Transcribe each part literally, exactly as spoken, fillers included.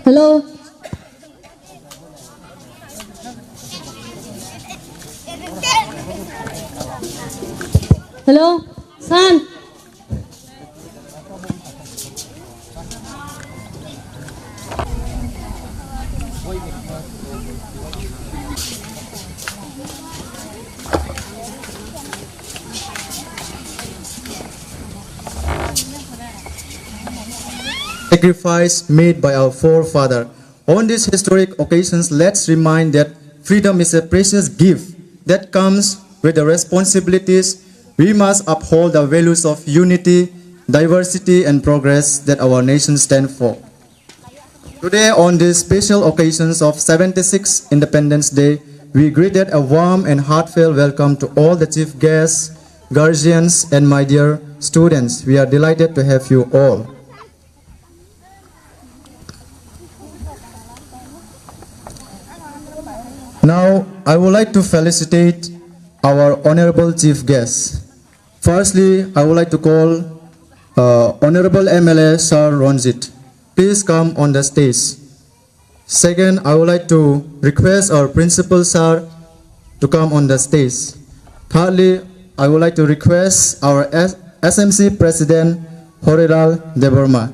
Hello. Hello, son. Sacrifice made by our forefather. On these historic occasions, let's remind that freedom is a precious gift that comes with the responsibilities. We must uphold the values of unity, diversity, and progress that our nation stands for. Today, on these special occasions of seventy-sixth Independence Day, we greeted a warm and heartfelt welcome to all the chief guests, guardians, and my dear students. We are delighted to have you all. Now, I would like to felicitate our honorable chief guests. Firstly, I would like to call, uh, Honorable M L A Sir Ranjit. Please come on the stage. Second, I would like to request our principal sir to come on the stage. Thirdly, I would like to request our S-, S M C President Horilal Debbarma.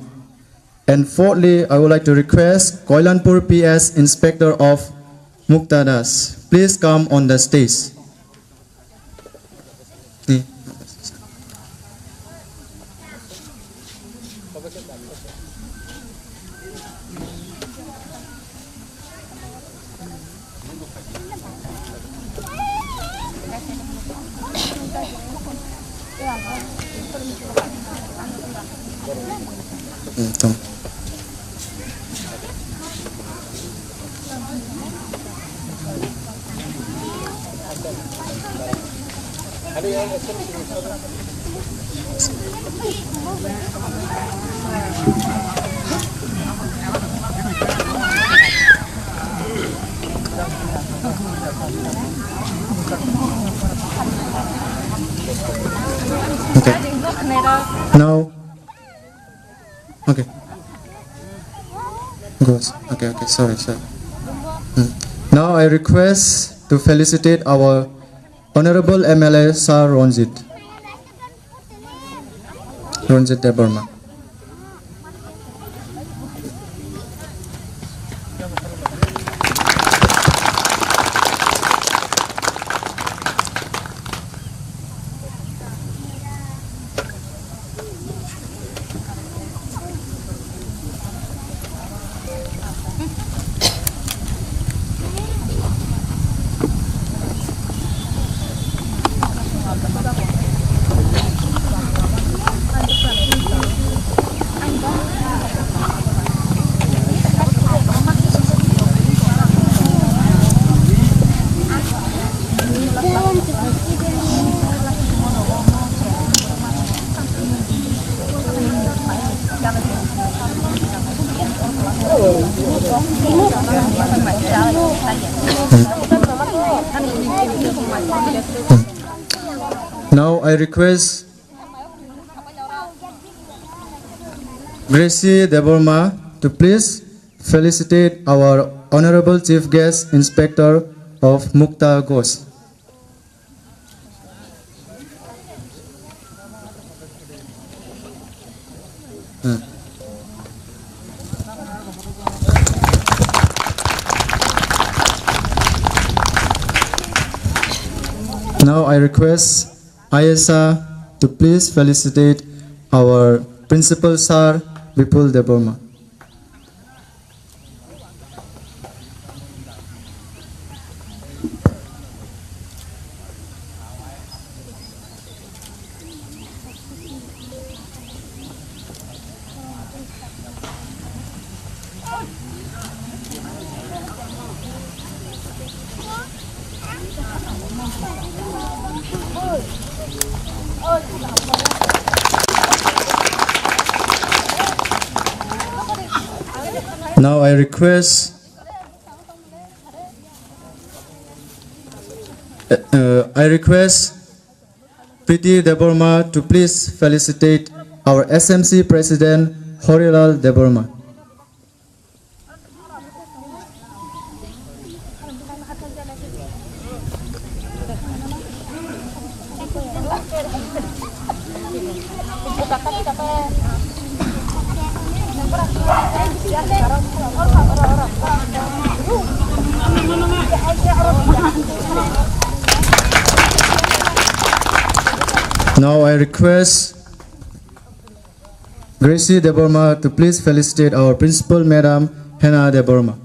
And fourthly, I would like to request Koilanpur P S Inspector of Mukta Das. Please come on the stage. Okay. Now, okay. Good. Okay, okay. Sorry, sorry. Hmm. Now I request to felicitate our Honorable M L A Sir Ranjit. Ranjit Debbarma. Now I request Gracie Debbarma to please felicitate our Honorable Chief Guest, Inspector of Mukta Ghosh. Hmm. Now I request Ayesha to please felicitate our Principal Sir Bipul Debbarma. Now I request, uh, uh, I request Priti Debbarma to please felicitate our S M C President Horilal Debbarma. Now I request Gracie Debbarma to please felicitate our principal madam, Hena Debbarma.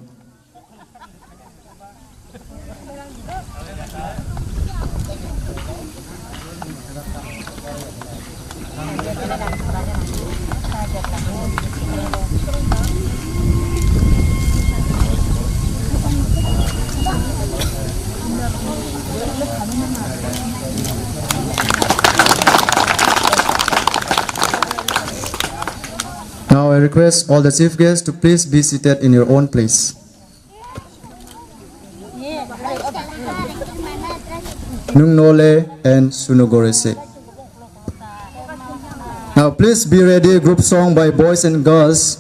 Now I request all the chief guests to please be seated in your own place. Nung nole and Sunugorese. Now please be ready, group song by boys and girls.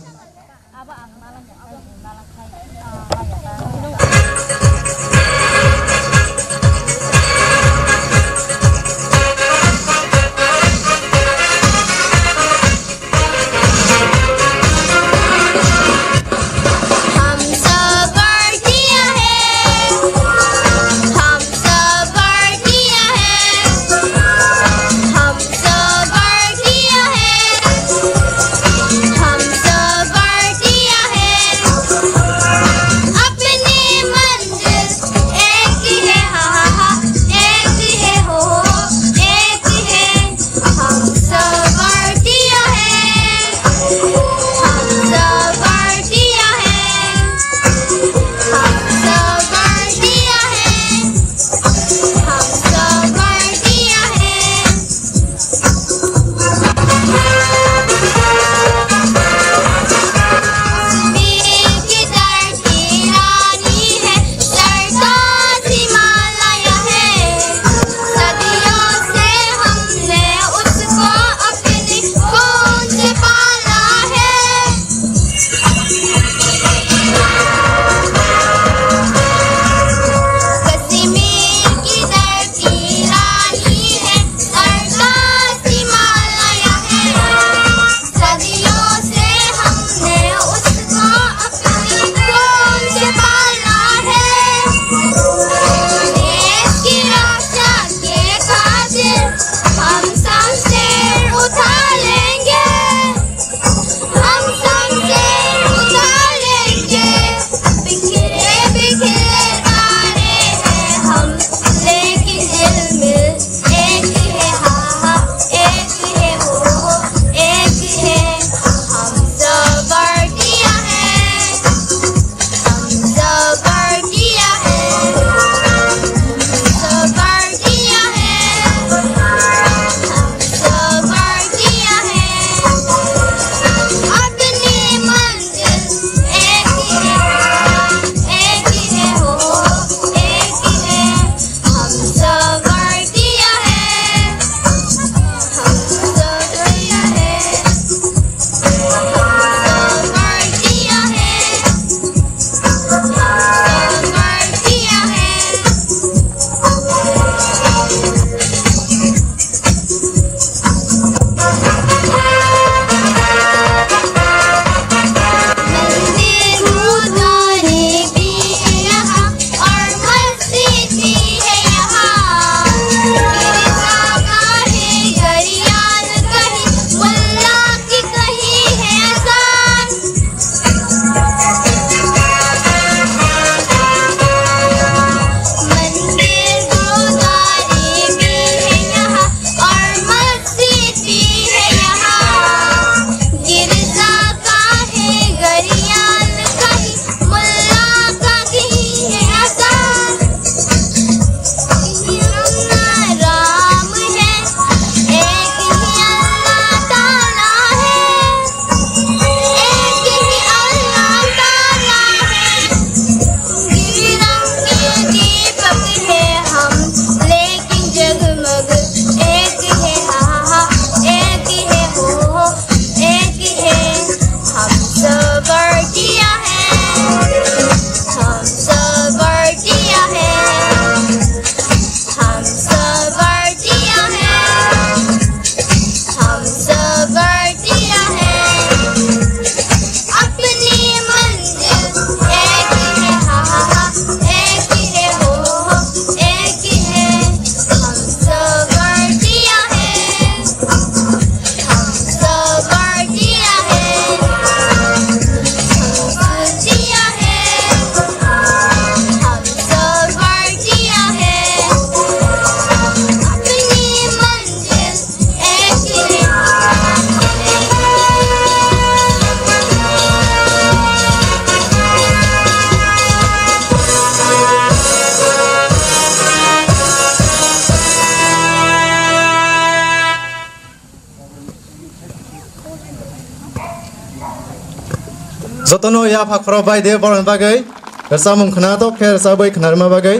Jotono yapha khorok bai de borokni bagwi rwchapmung khwnathok khe rwchapwi khwnarwma bagwi.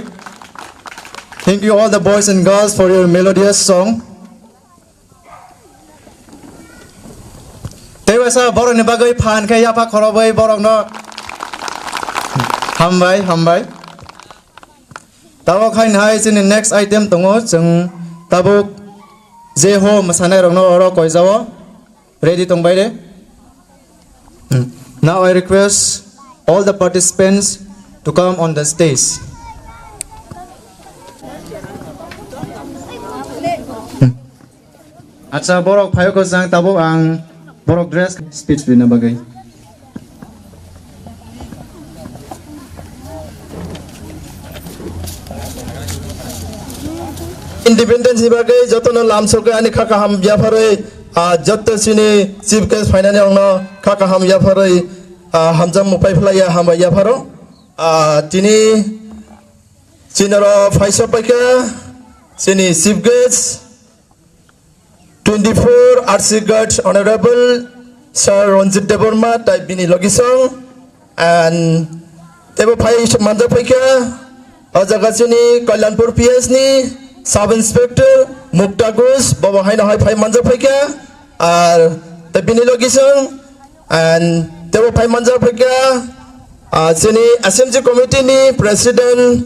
Thank you all the boys and girls for your melodious song. Tei waisa borokni bagwi phan khe yapha khorok bai borokno hambai, hambai. Tabuk hai nai chini next item tongo, chwng tabuk je ho mwsanairokno oro koijao. Ready tong bai de? Hmm. Now I request all the participants to come on the stage. Hmm. Acha, borok phaio kwchang, tabuk ang borok dress speech rina bagwi. Independence ni bagwi jotono lamsogwi ani kha kaham yapharwi, ah, joto chini chief guest phainani ongno kha kaham yapharwi, ah, hamjak mupai phlaiya hambai yapharo. Ah, tini chinaro phaisa paikha chini chief guest. Twenty-four R C Ghat Honorable Sir Ranjit Debbarma tai bini logisong and tebo phai manjak phaikha o jaga chini Kalyanpur P S ni Sub Inspector Mukta Ghosh bobo haino hai phai manjak phaikha ar tai bini logisong and tebo phai manjak phaikha, ah, chini S M G committee ni President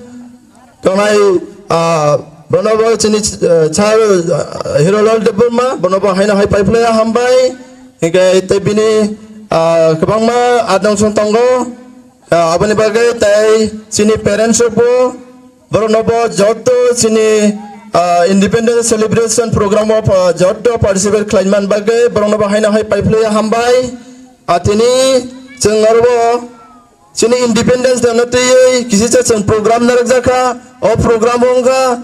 Tongnai, ah, bonobo chini, eh, sir, ah, Hirolal Debbarma, bonobo haino hai paiphlaiya hambai. Hinkhe tei bini, ah, kwbangma adong song tongo. Ah, aboni bagwi tei chini parents rokbo, boroknobo joto chini, ah, independence celebration program o, ah, joto participate khlaimani bagwi boroknobo haino hai paiphlaiya hambai. Ah, tini chwng orobo Chini Independence Day no twiwi kisisa chwng program narwkjakha. O program wngkha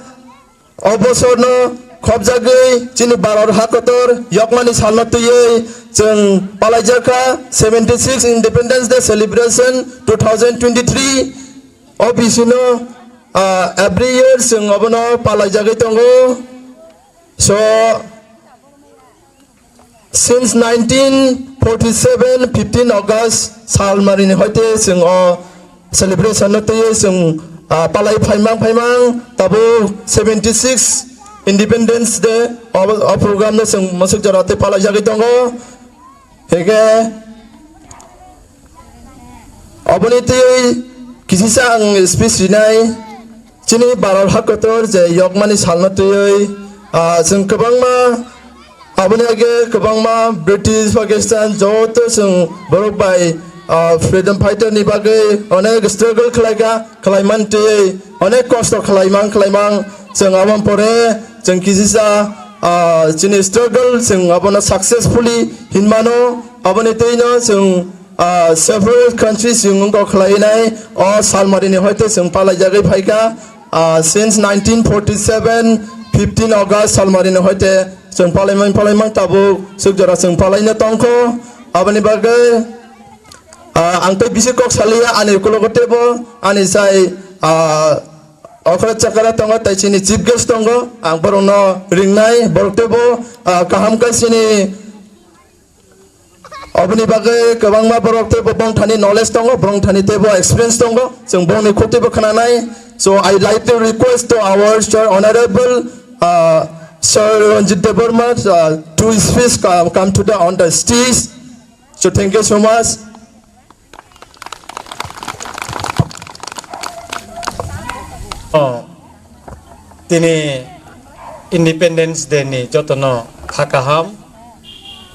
o bosorno khopjagwi chini Bharat ha kotor yokmani salno twiwi chwng palaijakha seventy six Independence Day celebration two thousand twenty-three. O bisino, ah, every year chwng obono palaijagwi tongo. So, Since nineteen forty-seven, fifteen August salmarini hoite chwng o celebration no twiwi chwng, ah, palai phaimang phaimang tabuk seventy six Independence Day o, o program no chwng mwswk jora tei palai jagwi tongo. Hingkhe oboni twiwi kisisa ang speech rinai. Chini Bharat ha kotor je yokmani salno twiwi, ah, chwng kwbangma, aboni age kwbangma British, Pakistan joto chwng borok bai, ah, freedom fighter ni bagwi onek struggle khlaika, khlaimani twiwi onek kosto khlaimang khlaimang chwng aboni pore chwng kisisa, ah, chini struggle chwng abono successfully hinmano, aboni twino chwng ah, several countries chwng wngkok khlainai o salmarini hoite chwng palaijagwi phaikha. Ah, since nineteen forty-seven, fifteen August salmarini hoite chwng palaimang palaimang tabuk swk jora chwng palaino tongkho. Aboni bagwi, ah, ang tei bisi kok saliya ani ukulogo teibo ani sai, ah, okra chakara tongo tei chini chief guest tongo. Ang borokno ringnai borok teibo, ah, kaham khe chini Oboni bagwi kwbangma borok teibo bongthani knowledge tongo, bongthani teibo experience tongo, chwng bongni khuk teibo khnanai. So I like to request to our sir, Honorable, uh, Sir Ranjit Debbarma, uh, to speech come, come to the on the stage. So thank you so much. Oh. Tini Independence Day ni jotono kha kaham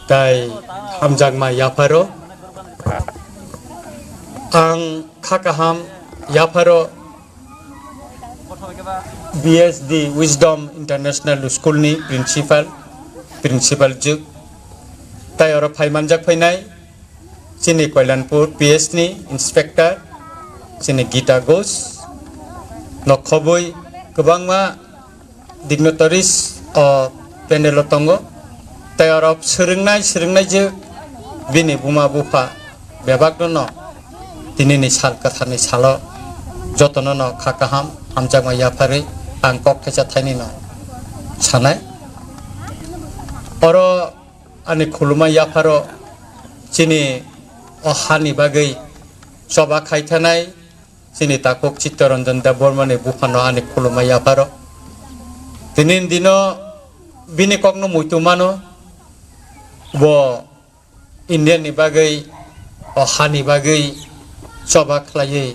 tai hamjakma yapharo. Ang kha kaham yapharo B S D Wisdom International School ni principal, principal jwk tai oro phai manjak phainai. Chini Koilanpur P S ni inspector, chini Gita Ghosh, nokhobwi kwbangma dignitaries o panel o tongo, tei oro swrwngnai, swrwngnai je bini buma bupha bebakno no tinini sal kwtharni salo jotono no kha kaham hamjakma yapharwi ang kok thaisa thaini no sanai. Oro ani khulumma yapharo chini o hani bagwi choba khai thanai chini takhuk Chittaranjan Debbarmani buphano ani khulumma yapharo. Tini dino bini kokno muitu mano, bo India ni bagwi, o hani bagwi choba khlaiwi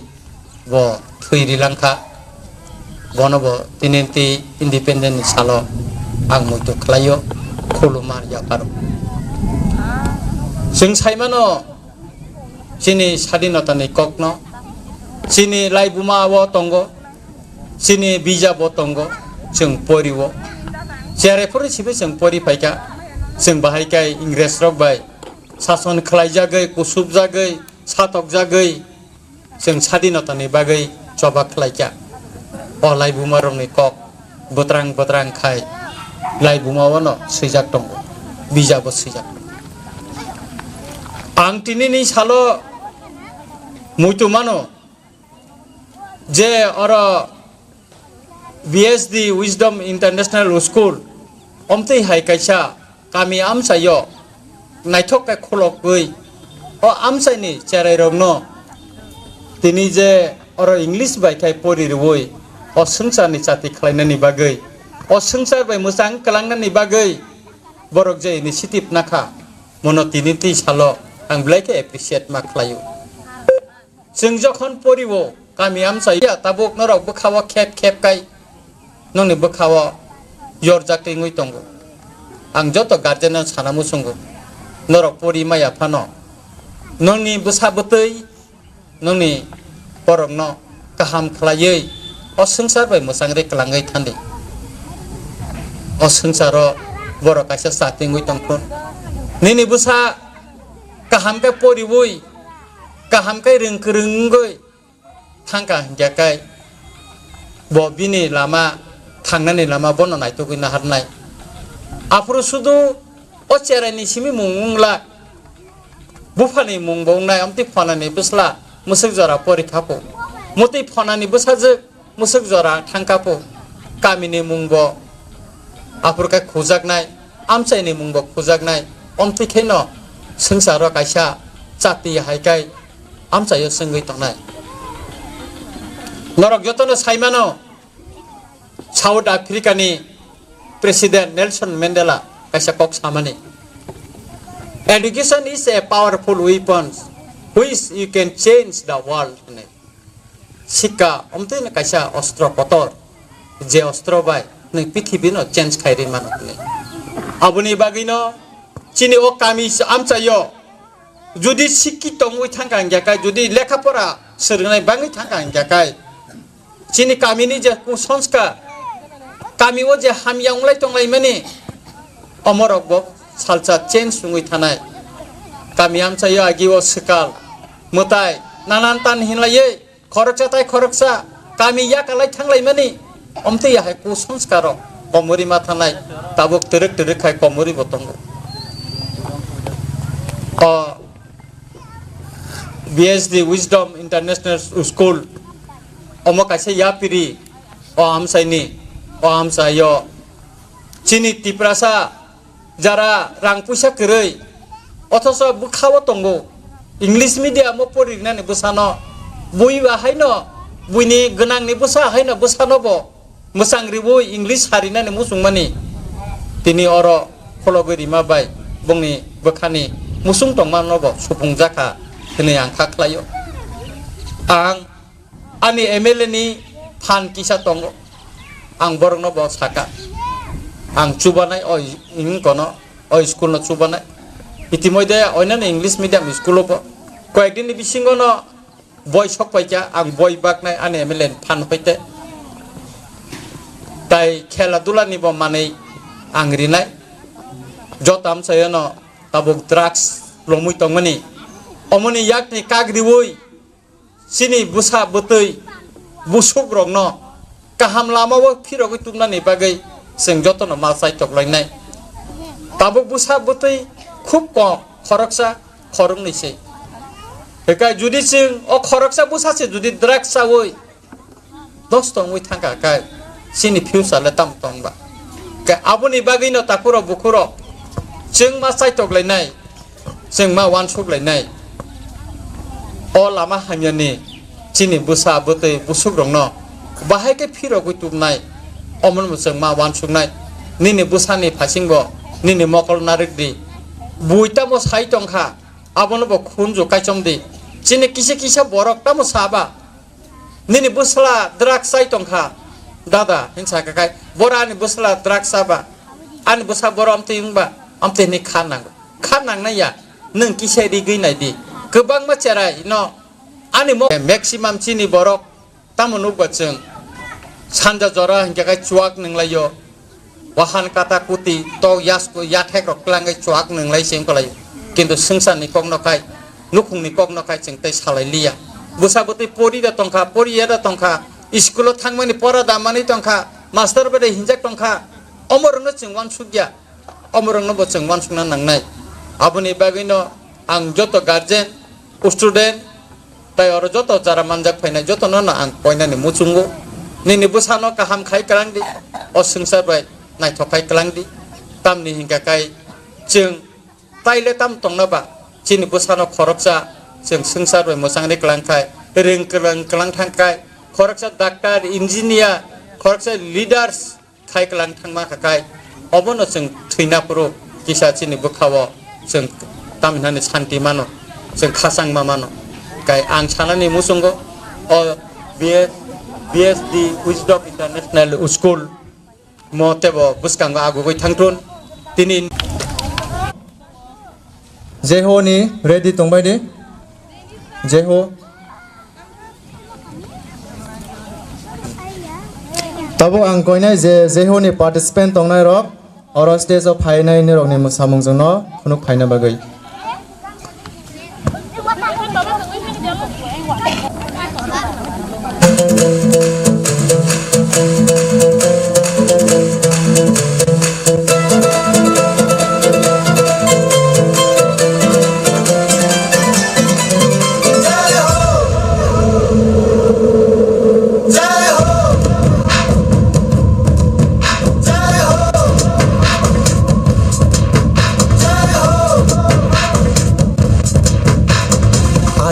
bo thwi rilangkha. Bono bo tini ti independent ni salo ang muitu khlaio, khulumma yapharo. Chwng saimano chini sadinota ni kokno, chini laibuma o tongo, chini bijabo tongo, chwng poriwo. Cherai phuru sibe chwng pori phaikha, chwng bahai kai Ingres rok bai sason khlaijagwi, kusubjagwi, satokjagwi, chwng sadinotani bagwi choba khlaikha. O laibuma rokni kok bwtrang bwtrang khai laibuma ono swijak tongo, bijabo swijak. Ang tinini salo muitu mano, je oro B S D Wisdom International School, omtwi hai kaisa kami amchaio naithok khe khulokwi o amchaini cherairokno tini je oro English bai khai pori rwui o swngcharni chati khlainani bagwi, o swngchar bai mwchang kwlangnani bagwi borok je initiative nakha, mono tini twi salo ang belai khe appreciate ma khlaio. Chwng jokhon poriwo kami amchai ya, tabuk norok bwkhao khep khep kai nongni bwkhao yorjak twi wngwi tongo. Ang joto guardian no sana muchungo, norok pori maya phano nongni bwsa bwtwi nongni borokno kaham khlaiwi o swngchar bai mwchangri kwlangwi thandi. O swngcharo borok kaisa chati wngwi tongphuru, nini bwsa kaham khe poriwi kaham khe rwng kwrwng wngwi thangkha hinkhe kai bo bini lama thangnani lama bono naitugwi naharnai. Aphuru sudu o cheraini simi mung wngla, buphani mung bo wngnai, amtwi phanani bwsla mwswk jora porikha po, mwtwi phanani bwsajwk mwswk jora thangkha po, kamini mung bo aphuru khe khujaknai, amchaini mung bo khujaknai, omtwi kheno swngcharo kaisa chati hai kai amchaio swngwi tongnai. Norok jotono saimano, South Africa ni President Nelson Mandela kaisa kok samani, "Education is a powerful weapon which you can change the world," hwnwi. Sikka omtwino kaisa ostro kotor, je ostro bai nwng pithibino change khai rwi mano hwnwi. Aboni bagwino chini o kami amchaio jodi sikki tongwi thangkha hingkha kai, jodi lekha pora swrwngnai bangwi thangkha hingkha kai, chini kamini je kusanskar, kami o je hamya wnglai tonglaimani, omorok bo salsa change wngwi thanai. Kami amchaio agi o swkal, mwtai, nanan tan hinlaiwi, khoroksa tai khoroksa kami yakalai thanglaimani, omtwi yahai kusanskaro komori ma thanai, tabuk twrwk twrwk khai komori bo tongo. O B S D Wisdom International School, omo kaisa yapiri, o amchaini, o amchaio chini Tiprasa jara rang puisa kwrwi, othoso bwkhao tongo, English medium o poririnani bwsano, bui ba haino, buini gwnangni bwsa haino bwsano bo mwchang riwi English sarinani muchungmani, tini oro khologwi rima bai bongni bwkhani muchung tongmano bo supungjakha hwnwi ang kha khlaio. Ang ani M L A ni phan kisa tongo, ang borokno bo saka, ang chubanai o wngkono o school no chubanai, itimodhe oinani English medium school o bo koyekdin ni bisingo no boi sok paikha, ang boi baknai ani M L A ni phan hoite. Tai khela dula ni bo manwi ang rinai. Joto amchaio no tabuk drugs lomwi tongmani, omoni yakni kak riwi chini bwsa bwtwi busuk rokno kaham lama o phirogwi tubnani bagwi chwng jotono ma chai toklainai. Tabuk bwsa bwtwi khub kom, khoroksa khoroknwi se. Hikai judi chwng o khoroksa bwsa se judi drugs chawi nosto wngwi thangkha khe chini future le tamo tong ba? Khe aboni bagwino takhurok bukhurok chwng ma chaitok lainai, chwng ma uansuk lainai. O lama hamyani chini bwsa bwtwi busukrokno bahai khe phirogwi tubnai, omono bo chwng ma uansuknai. Nini bwsani phaisingbo nini mokol narwk di. Bui tamo sai tongkha, abono bo khunju kaichom di. Chini kisa kisa borok tamo saba, nini bwsla drugs chai tongkha, dada hinsa kakai, bora ani bwsla drugs chaba, ani bwsa boro amtwi wngba, amtwi hinwi kha nango. Kha nangnai ya, nwng kisa rigwi nai di. Kwbangma cherai no ani mo maximum chini borok tamo nukba chwng sanja jora hinkhe kai chuak nunglaio. Wahan kata kuti tok yas yathek rok twlangwi chuak nunglai se wngkhlaio. Kintu swngcharni kokno khai, nukhungni kokno khai chwng tei salai liya. Bwsa bwtwi pori da tongkha, poriya da tongkha, iskulo thangmani pora da manwi tongkha, master bai hinjak tongkha, omorokno chwng uansukya. Omorokno bo chwng uansukna nangnai. Aboni bagwino ang joto guardian, student, tai oro joto jara manjak phainai jotono no ang koinani muchungo. Nini bwsano kaham khai kwlang di, o swngchar bai naithok khai kwlang di. Tamni hinkha kai chwng taile tam tongna ba chini bwsano khoroksa chwng swngchar bai mwchangri kwlang khai, rwng kwlang kwlang thang khai, khoroksa doctor, engineer, khoroksa leaders khai kwlang thangma kha kai, obono chwng thwina phuru kisa chini bwkhao chwng tamhinani santi mano, chwng khachangma mano. Kai ang sanani muchungo o B S, B S D Wisdom International School mo tebo bwskango agugwi thangthun. Tini Jeho ni ready tongbai di. Jeho. Tabuk ang koinai je Jeho ni participant tongnai rok oro stage o phainai ni rok ni mwsamung jwng no khunuk phaina bagwi.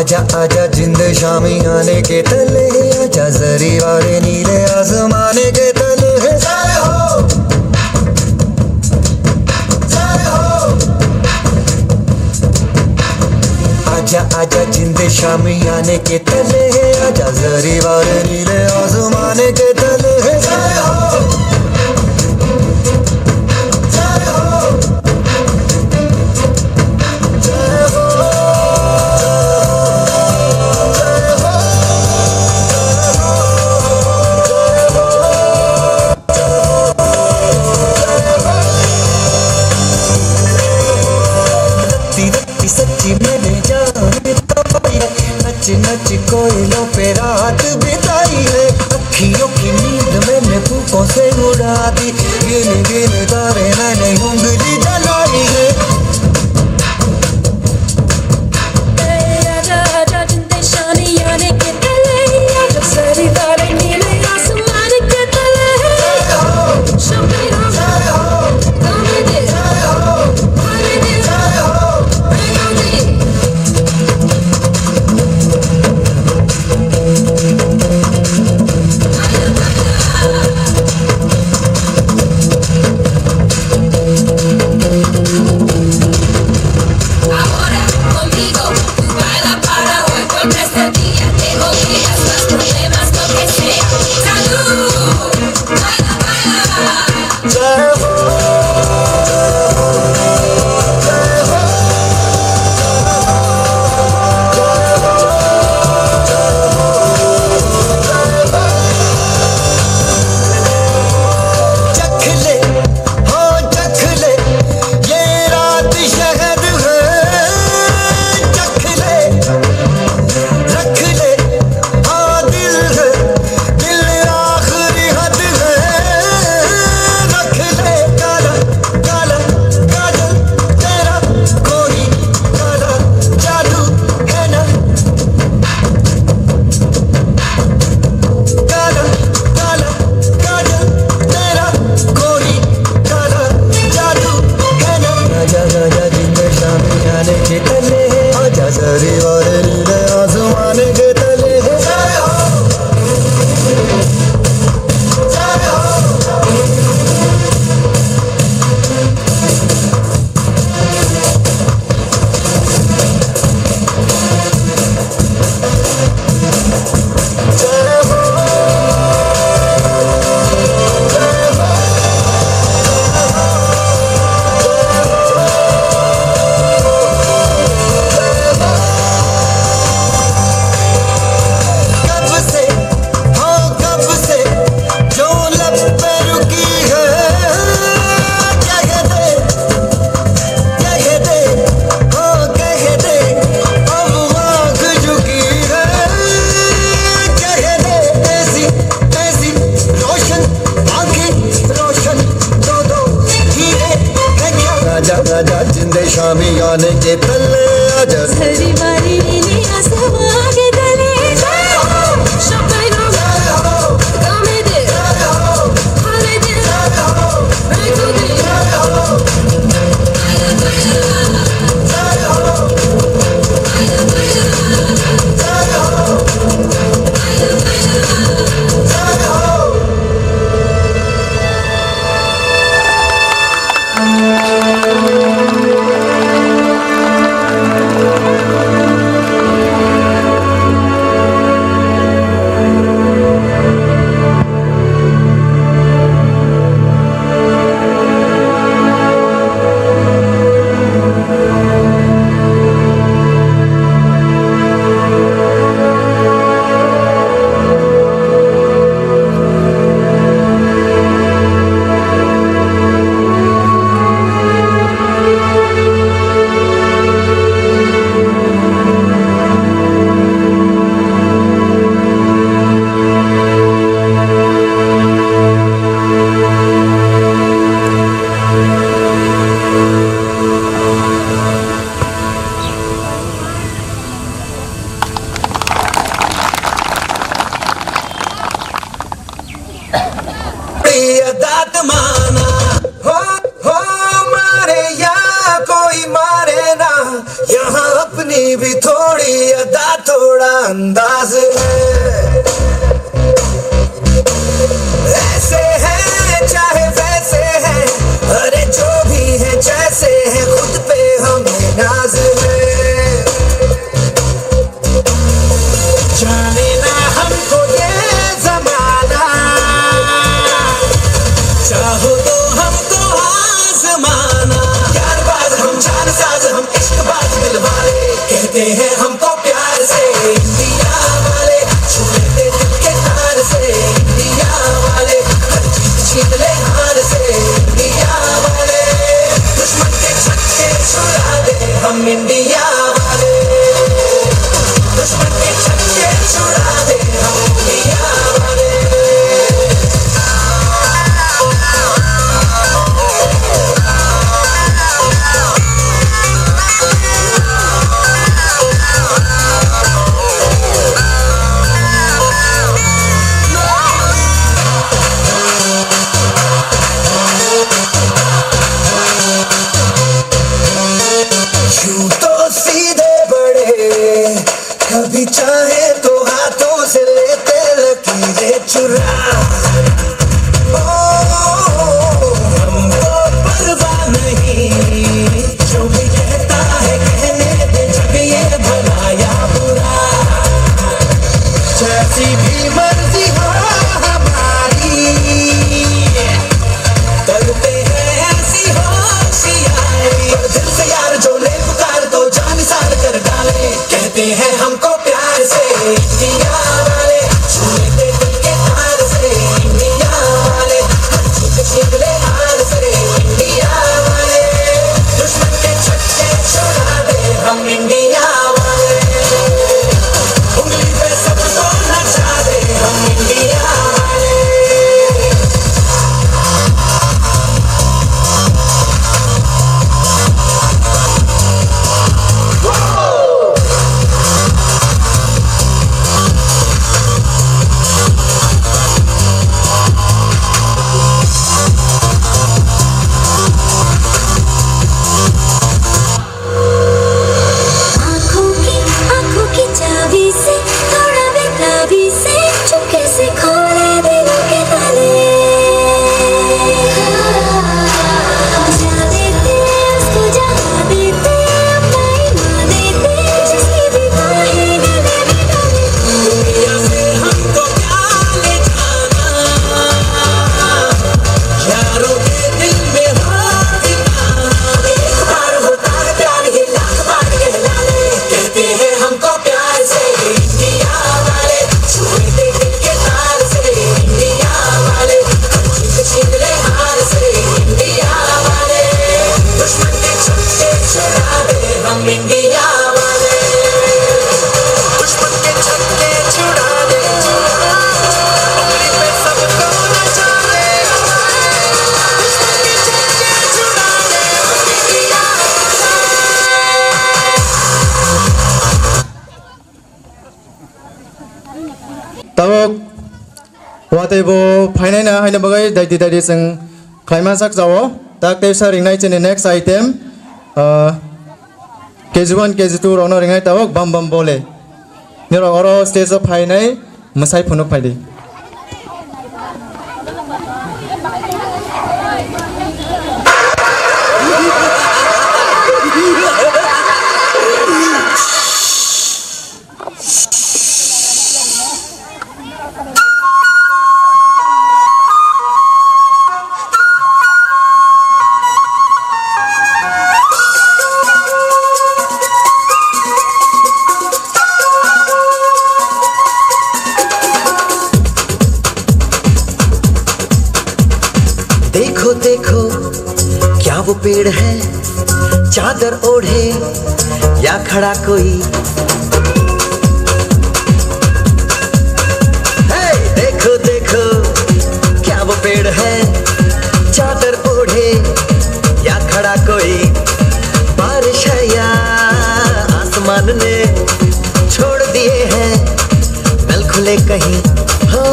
आजा आजा जिंद शामियाने के तले, आजा जरी वाले नीले आसमाने के तले। जय हो, जय हो। आजा आजा जिंद शामियाने के तले, आजा जरी वाले नीले आसमाने के तले। जय हो, जय हो। सच्ची मैंने जान तो पाई है, नच नच कोयलों पे रात बिताई है। अखियों की नींद मैंने फूकों से उड़ा दी, गिन गिन तारे मैंने उंगली जलाई है। आने के तले आजा। झरी मारी नीली आसमां के तले। जय हो, शक्ति नगर। जय हो, गामे दे। जय हो, हाले दे। जय हो, मैं तो दे। जय हो, जय हो, जय हो। अदा तमाना हो, हो मारे या कोई मारे ना, यहाँ अपनी भी थोड़ी अदा, थोड़ा अंदाज है। ऐसे हैं चाहे वैसे हैं, अरे जो भी है जैसे है, खुद पे हमें नाज है। जाने ना हमको ये जमाना, चाहो तो हमको आजमाना। यार बाज हम जान साज हम इश्क बाज दिल वाले, कहते हैं हमको प्यार से इंडिया वाले, छू लेते दिल के तार से इंडिया वाले, हर जीत जीत ले हार से इंडिया वाले, दुश्मन के छक्के छुड़ा दे हम इंडिया वाले। दुश्मन के छक्के छुड़ा दे हम इंडिया वाले। यूं तो Tabuk watwi bo phainai na haino bagwi daidi daidi chwng khlaima sak jao. Tak teisa ringnai chini next item, ah, K G one, K G two rokno ringnai tabuk bam bam bole. Nirok oro stage o phainai mwsai phunuk phaidi. देखो देखो, क्या वो पेड़ है, चादर ओढ़े या खड़ा कोई। हे, देखो देखो, क्या वो पेड़ है, चादर ओढ़े या खड़ा कोई। बारिश है या आसमान ने छोड़ दिए हैं नल खुले कहीं। हो,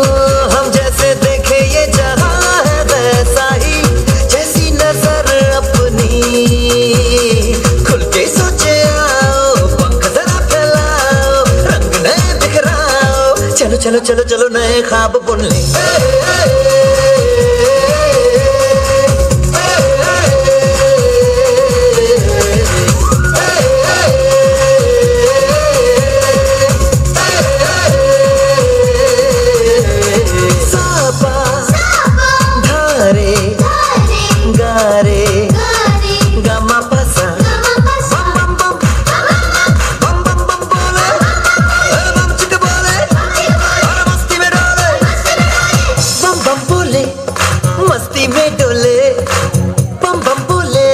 हम जैसे देखे ये जहां है वैसा ही, जैसी नजर अपनी। खुल के सोचे आओ, पंख जरा फैलाओ, रंग नए बिखराओ। चलो, चलो, चलो, चलो, नए ख्वाब बुन ले। सापा, धारे, गारे, गमा पसा। बम बम बम, बम बम बम बोले, अरे बम चिक बोले, अरे मस्ती में डोले। बम बम बोले, मस्ती में डोले, बम बम बोले,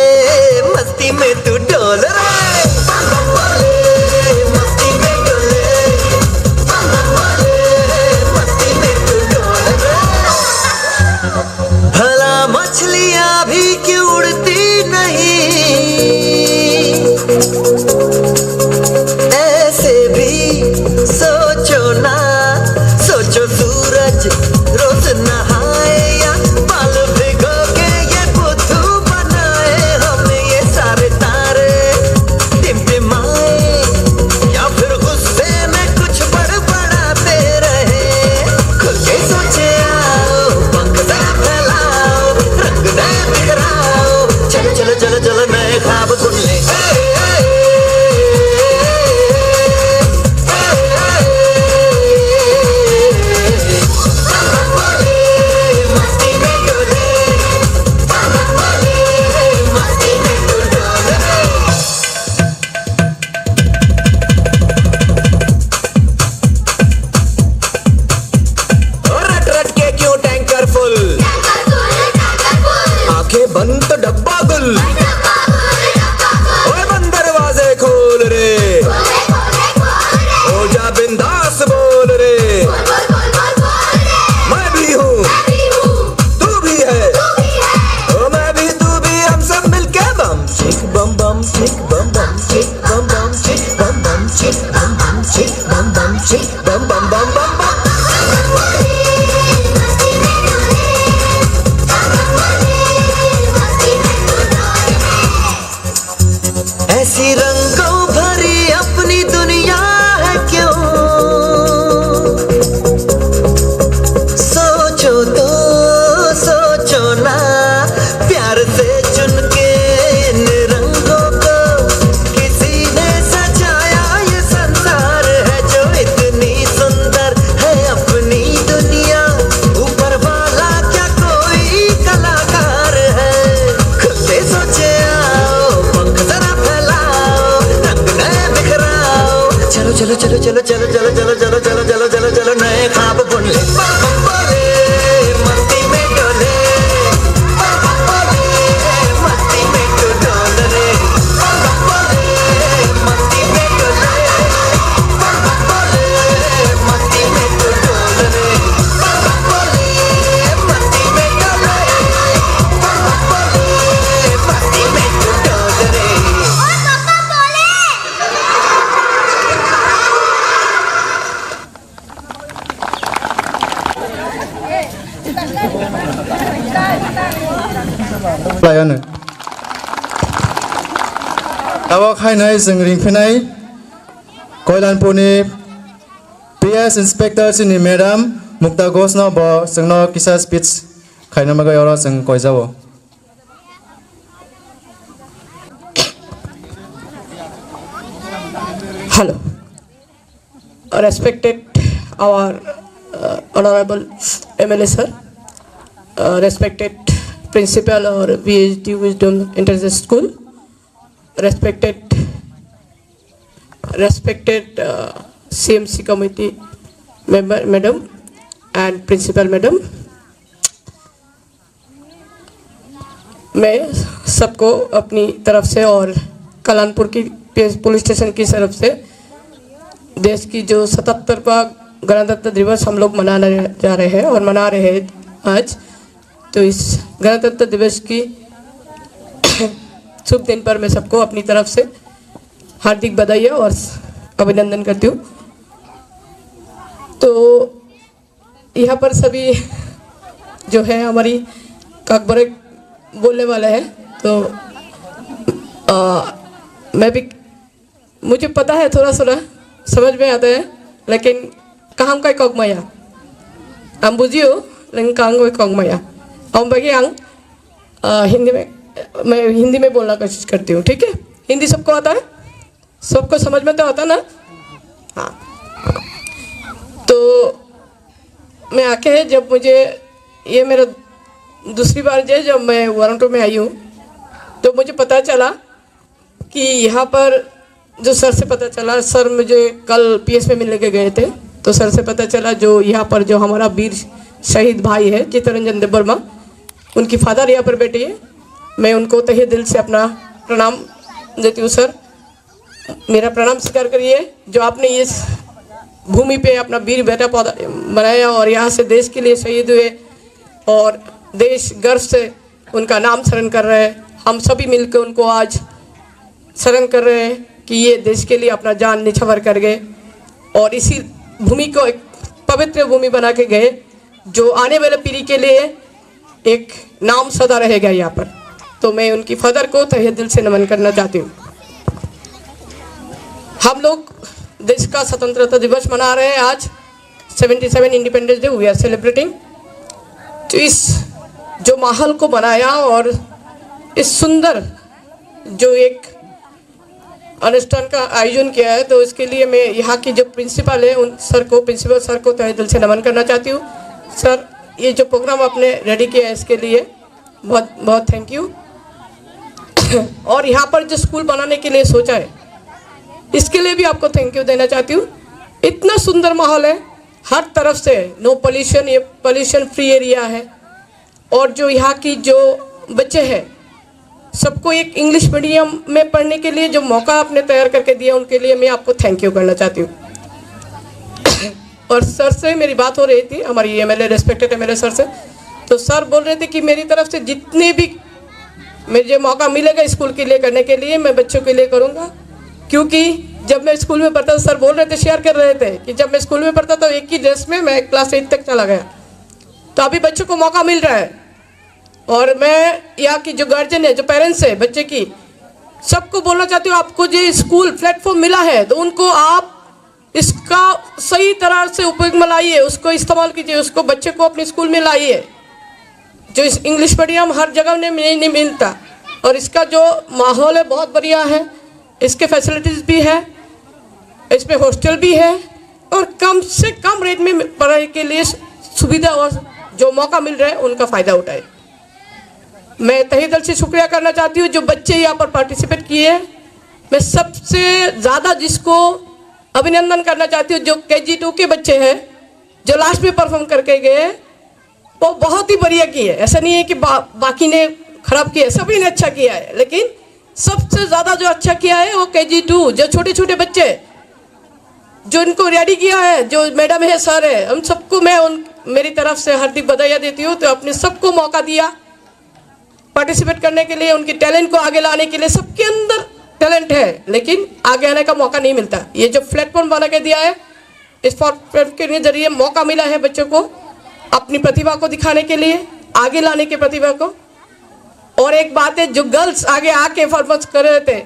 मस्ती में तू डोल रे। बम बम बोले, मस्ती में डोले, बम बम बोले, मस्ती में तू डोल रे। भला मछलियां भी क्यों उड़ती नहीं, ऐसे भी सोचो ना। सोचो सूरज रोज नहाए या बाल भिगो के ये बुद्धू बनाए, हम ये सारे तारे टिमटिमाए या फिर गुस्से में कुछ बड़बड़ाते रहे। खुल के सोचे आओ, पंख जरा फैलाओ, रंग नए बिखराओ। चलो, चलो, चलो, चलो, नए ख्वाब बुन ले। रट रट के क्यों टैंकर फुल, आंखें बंद तो डब्बा गुल। ओए बंद दरवाजे खोल रे, हो जा बिंदास बोल रे। मैं भी हूँ, तू भी है, ओ मैं भी तू भी, हम सब मिलके बम चिक बम बम चिक बम बम चिक बम बम चिक बम बम चिक बम बम चिक बम बम चिक बम बम बम बम बम। ऐसी रंगों भरी अपनी दुनिया है क्यों? सोचो तो सोचो ना, प्यार से चुन के इन रंगों को किसी ने सजाया ये संसार है जो इतनी सुंदर है अपनी दुनिया। ऊपर वाला क्या कोई कलाकार है? खुद से सोचे आओ, पंख जरा फैलाओ, रंग नए बिखराओ। चलो, चलो, चलो, चलो, नए ख्वाब बुन ले। बम बम बोले, मस्ती में डोले। बम बम बोले, मस्ती में तू डोल रे। बम बम बोले, मस्ती में डोले। बम बम बोले, मस्ती में तू डोल रे। बम बम बोले, मस्ती में डोले। बम बम बोले, मस्ती में तू डोल रे। Khlai ano. Abo khainai chwng ringphinai Koilanpurni P S Inspector chini madam Mukta Ghoshno bo chwngno kisa speech khaina bagwi oro chwng koijao. Hello. Respected our, uh, Honorable M L A sir, uh, respected Principal or V H D Wisdom International School, respected, respected, uh, C M C committee member madam and Principal madam, मैं सबको अपनी तरफ से और कलानपुर की पे-, police station की तरफ से देश की जो सतहत्तरवां गणतंत्र दिवस हम लोग मनाने जा रहे हैं और मना रहे हैं आज, तो इस गणतंत्र दिवस की शुभ दिन पर मैं सबको अपनी तरफ से हार्दिक बधाई और अभिनंदन करती हूँ। तो यहाँ पर सभी जो है हमारी काकबरे बोलने वाले हैं, तो, आ, मैं भी, मुझे पता है, थोड़ा थोड़ा समझ में आता है, लेकिन kaham kai kok maya. Ang bujio, leng kaham kai kok maya. Ang bagi ang, आ, हिंदी में, मैं हिंदी में बोलना कोशिश करती हूँ, ठीक है? हिंदी सबको आता है? सबको समझ में तो आता ना? हाँ। तो मैं आके, जब मुझे, ये मेरा दूसरी बार है जब मैं वारंटो में आई हूँ, तो मुझे पता चला कि यहाँ पर जो सर से पता चला, सर मुझे कल पी एस में मिलने के गए थे, तो सर से पता चला जो यहाँ पर जो हमारा वीर शहीद भाई है चित्तरंजन देववर्मा, उनकी फादर यहाँ पर बैठे हैं। मैं उनको तहे दिल से अपना प्रणाम देती हूँ सर। मेरा प्रणाम स्वीकार करिए, जो आपने इस भूमि पे अपना वीर बेटा पौधा बनाया और यहाँ से देश के लिए शहीद हुए और देश गर्व से उनका नाम स्मरण कर रहे हैं। हम सभी मिलकर उनको आज स्मरण कर रहे हैं कि ये देश के लिए अपना जान निछावर कर गए और इसी भूमि को एक पवित्र भूमि बना के गए, जो आने वाले पीढ़ी के लिए एक नाम सदा रहेगा यहाँ पर। तो मैं उनकी फादर को तहे दिल से नमन करना चाहती हूँ। हम लोग देश का स्वतंत्रता दिवस मना रहे हैं आज, seventy seven independence day we are celebrating. तो इस जो माहौल को बनाया और इस सुंदर जो एक अनुष्ठान का आयोजन किया है, तो इसके लिए मैं यहाँ की जो प्रिंसिपल है उन सर को, प्रिंसिपल सर को तहे दिल से नमन करना चाहती हूँ। सर, ये जो प्रोग्राम आपने रेडी किया है, इसके लिए बहुत बहुत थैंक यू। और यहाँ पर जो स्कूल बनाने के लिए सोचा है, इसके लिए भी आपको थैंक यू देना चाहती हूँ। इतना सुंदर माहौल है, हर तरफ से नो पॉल्यूशन, ये पॉल्यूशन फ्री एरिया है। और जो यहाँ की जो बच्चे हैं, सबको एक इंग्लिश मीडियम में पढ़ने के लिए जो मौका आपने तैयार करके दिया, उनके लिए मैं आपको थैंक यू करना चाहती हूँ। और सर से मेरी बात हो रही थी, हमारी M L A, respected M L A sir से, तो सर बोल रहे थे कि मेरी तरफ से जितने भी मुझे मौका मिलेगा स्कूल के लिए करने के लिए, मैं बच्चों के लिए करूँगा। क्योंकि जब मैं स्कूल में पढ़ता था, सर बोल रहे थे, शेयर कर रहे थे कि जब मैं स्कूल में पढ़ता था, एक ही ड्रेस में मैं क्लास एट तक चला गया। तो अभी बच्चों को मौका मिल रहा है। और मैं यहाँ की जो गार्जियन है, जो पेरेंट्स है बच्चे की, सबको बोलना चाहती हूँ, आपको जो स्कूल प्लेटफॉर्म मिला है, तो उनको आप इसका सही तरह से उपयोग में लाइए, उसको इस्तेमाल कीजिए, उसको, बच्चे को अपने स्कूल में लाइए। जो इस इंग्लिश मीडियम हर जगह में नहीं, नहीं मिलता, और इसका जो माहौल है बहुत बढ़िया है, इसके फैसिलिटीज भी है, इसमें हॉस्टल भी है, और कम से कम रेट में पढ़ाई के लिए सुविधा और जो मौका मिल रहा है, उनका फ़ायदा उठाए। मैं तहे दिल से शुक्रिया करना चाहती हूँ जो बच्चे यहाँ पर पार्टिसिपेट किए। मैं सबसे ज़्यादा जिसको अभिनंदन करना चाहती हूँ, जो के जी टू के बच्चे हैं, जो लास्ट में परफॉर्म करके गए, वो बहुत ही बढ़िया किए। ऐसा नहीं है कि बा-, बाकी ने खराब किया है, सभी ने अच्छा किया है, लेकिन सबसे ज़्यादा जो अच्छा किया है वो के जी टू, जो छोटे छोटे बच्चे, जो इनको रेडी किया है, जो मैडम है, सर है, हम सबको मैं उन, मेरी तरफ से हार्दिक बधाइयाँ देती हूँ। तो आपने सबको मौका दिया पार्टिसिपेट करने के लिए, उनके टैलेंट को आगे लाने के लिए। सबके अंदर टैलेंट है, लेकिन आगे आने का मौका नहीं मिलता। ये जो प्लेटफॉर्म बना के दिया है, इस प्लेटफॉर्म के जरिए मौका मिला है बच्चों को अपनी प्रतिभा को दिखाने के लिए, आगे लाने की प्रतिभा को। और एक बात है, जो गर्ल्स आगे आके परफॉर्मेंस कर रहे थे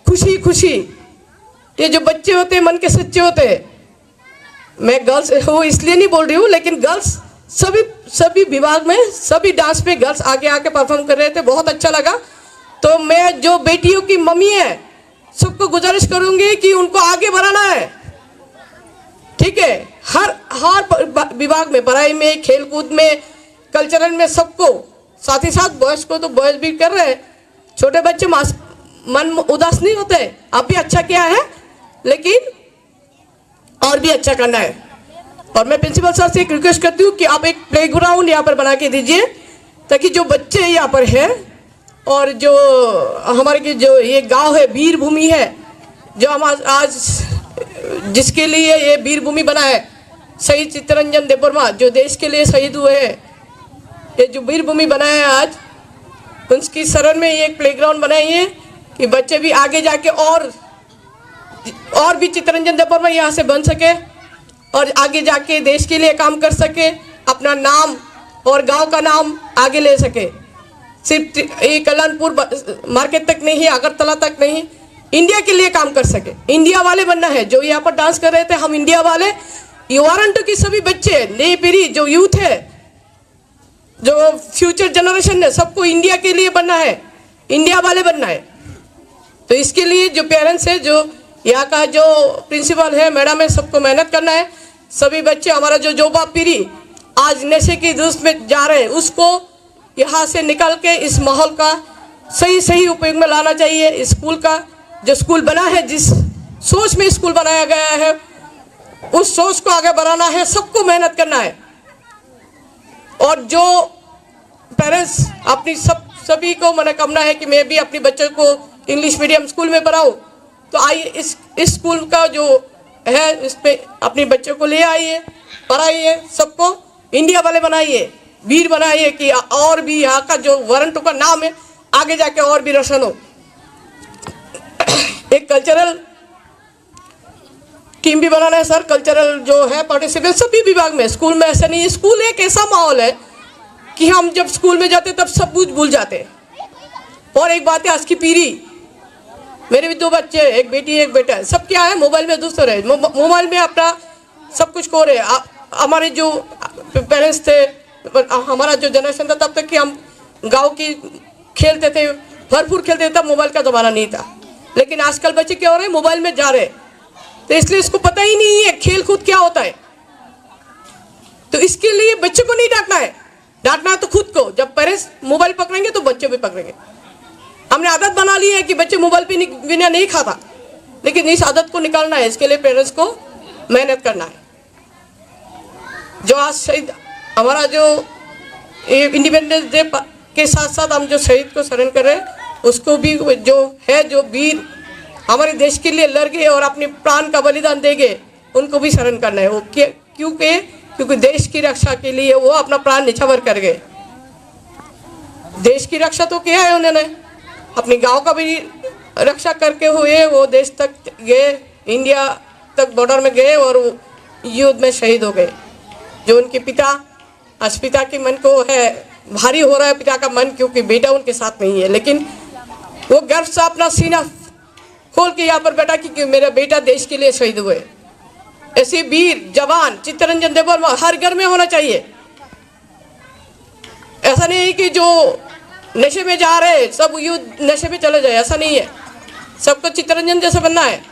खुशी खुशी, ये जो बच्चे होते हैं मन के सच्चे होते हैं। मैं गर्ल्स हूँ इसलिए नहीं बोल रही हूँ, लेकिन गर्ल्स सभी, सभी विभाग में, सभी डांस में गर्ल्स आगे आके परफॉर्म कर रहे थे, बहुत अच्छा लगा। तो मैं जो बेटियों की मम्मी है, सबको गुजारिश करूंगी कि उनको आगे बढ़ाना है, ठीक है। हर हर प- ब- विभाग में, पढ़ाई में, खेलकूद में, कल्चरल में, सबको। साथ ही साथ बॉयज को तो बॉयज भी कर रहे हैं। छोटे बच्चे मास- मन उदास नहीं होते। आप भी अच्छा किया है, लेकिन और भी अच्छा करना है। और मैं प्रिंसिपल सर से एक रिक्वेस्ट करती हूँ कि आप एक प्लेग्राउंड यहाँ पर बना के दीजिए, ताकि जो बच्चे यहाँ पर हैं और जो हमारे की जो ये गांव है, वीर भूमि है, जो हम आज, आज जिसके लिए ये वीर भूमि बना है, शहीद चित्तरंजन देबबर्मा, जो देश के लिए शहीद हुए हैं, ये जो वीर भूमि बना है आज, उनकी शरण में ये एक प्लेग्राउंड बनाई है कि बच्चे भी आगे जाके और और भी चित्तरंजन देबबर्मा यहाँ से बन सके और आगे जाके देश के लिए काम कर सके, अपना नाम और गांव का नाम आगे ले सके। सिर्फ ये कल्याणपुर ब- मार्केट तक नहीं, अगरतला तक नहीं, इंडिया के लिए काम कर सके। इंडिया वाले बनना है। जो यहाँ पर डांस कर रहे थे, हम इंडिया वाले। ये वारंटो की सभी बच्चे, नई पीढ़ी, जो यूथ है, जो फ्यूचर जनरेशन है, सबको इंडिया के लिए बनना है, इंडिया वाले बनना है। तो इसके लिए जो पेरेंट्स है, जो यहाँ का जो प्रिंसिपल है, मैडम है, सबको मेहनत करना है। सभी बच्चे, हमारा जो युवा पीढ़ी आज नशे की दुष्ट में जा रहे हैं, उसको यहाँ से निकाल के इस माहौल का सही सही उपयोग में लाना चाहिए। स्कूल का जो स्कूल बना है, जिस सोच में स्कूल बनाया गया है, उस सोच को आगे बढ़ाना है। सबको मेहनत करना है। और जो पेरेंट्स, अपनी सब, सभी को मनोकामना है कि मैं भी अपने बच्चों को इंग्लिश मीडियम स्कूल में पढ़ाऊँ, तो आइए, इस इस स्कूल का जो है, इस पे अपने बच्चों को ले आइए, पढ़ाइए सबको। इंडिया वाले बनाइए, वीर बनाइए कि और भी यहाँ का जो वारंटो का नाम है, आगे जाके और भी रोशन हो। एक कल्चरल टीम भी बनाना है सर, कल्चरल जो है पार्टिसिपेंट सभी विभाग में। स्कूल में ऐसा नहीं है, स्कूल एक ऐसा माहौल है कि हम जब स्कूल में जाते तब सब कुछ भूल जाते। और एक बात है, आज की पीढ़ी, मेरे भी दो बच्चे, एक बेटी एक बेटा है, सब क्या है, मोबाइल में दुस्त रहे, मो- मोबाइल में अपना सब कुछ खो रहे हैं। आ- हमारे जो पेरेंट्स थे, हमारा जो जनरेशन था, तब तक कि हम गांव की खेलते थे, भरपूर खेलते थे, तब मोबाइल का जमाना नहीं था। लेकिन आजकल बच्चे क्या हो रहे हैं, मोबाइल में जा रहे हैं। तो इसलिए इसको पता ही नहीं है खेल कूद क्या होता है। तो इसके लिए बच्चे को नहीं डांटना है, डांटना है तो खुद को। जब पेरेंट्स मोबाइल पकड़ेंगे तो बच्चे भी पकड़ेंगे। हमने आदत बना ली है कि बच्चे मोबाइल पे नहीं, बिना नहीं खाता, लेकिन इस आदत को निकालना है, इसके लिए पेरेंट्स को मेहनत करना है। जो आज शहीद हमारा जो ये इंडिपेंडेंस डे के साथ साथ हम जो शहीद को स्मरण कर रहे हैं, उसको भी, जो है, जो वीर हमारे देश के लिए लड़ गए और अपने प्राण का बलिदान दे गए, उनको भी स्मरण करना है। वो क्या, क्योंकि क्योंकि देश की रक्षा के लिए वो अपना प्राण निछावर कर गए। देश की रक्षा तो किया है उन्होंने, अपने गांव का भी रक्षा करके हुए वो देश तक गए, इंडिया तक बॉर्डर में गए और वो युद्ध में शहीद हो गए। जो उनके पिता, आज पिता के मन को है, भारी हो रहा है पिता का मन, क्योंकि बेटा उनके साथ नहीं है, लेकिन वो गर्व से अपना सीना खोल के यहाँ पर बैठा कि, कि मेरा बेटा देश के लिए शहीद हुए। ऐसे वीर जवान चित्तरंजन देबबर्मा हर घर में होना चाहिए। ऐसा नहीं है कि जो नशे में जा रहे हैं, सब युद्ध नशे में चले जाए, ऐसा नहीं है। सबको चित्तरंजन जैसा बनना है,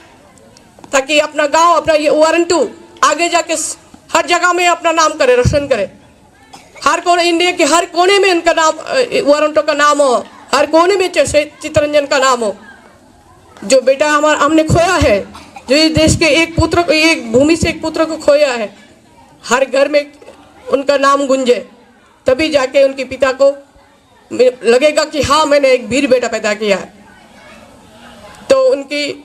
ताकि अपना गांव, अपना ये वारंटू आगे जाके स- हर जगह में अपना नाम करे, रोशन करे। हर कोने, इंडिया के हर कोने में इनका नाम, अ, वारंटो का नाम हो, हर कोने में जैसे चित्तरंजन का नाम हो। जो बेटा हमारा, हमने खोया है, जो इस देश के एक पुत्र को, एक भूमि से एक पुत्र को खोया है, हर घर में उनका नाम गूंजे, तभी जाके उनके पिता को लगेगा कि हाँ, मैंने एक वीर बेटा पैदा किया है। तो उनकी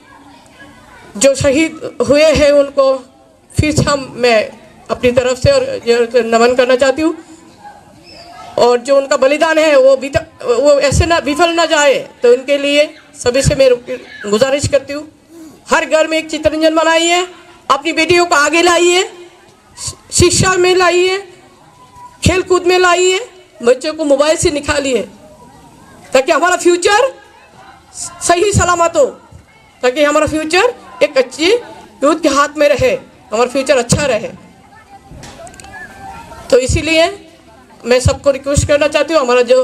जो शहीद हुए हैं, उनको फिर से हम, मैं अपनी तरफ से और ये नमन करना चाहती हूँ। और जो उनका बलिदान है, वो भी, वो ऐसे ना, विफल ना जाए, तो उनके लिए सभी से मैं गुजारिश करती हूँ, हर घर में एक चित्तरंजन बनाइए, अपनी बेटियों को आगे लाइए, शिक्षा में लाइए, खेल कूद में लाइए, बच्चों को मोबाइल से निकालिए। ताकि हमारा फ्यूचर सही सलामत हो, ताकि हमारा फ्यूचर एक अच्छी यूथ के हाथ में रहे, हमारा फ्यूचर अच्छा रहे। तो इसीलिए मैं सबको रिक्वेस्ट करना चाहती हूँ, हमारा जो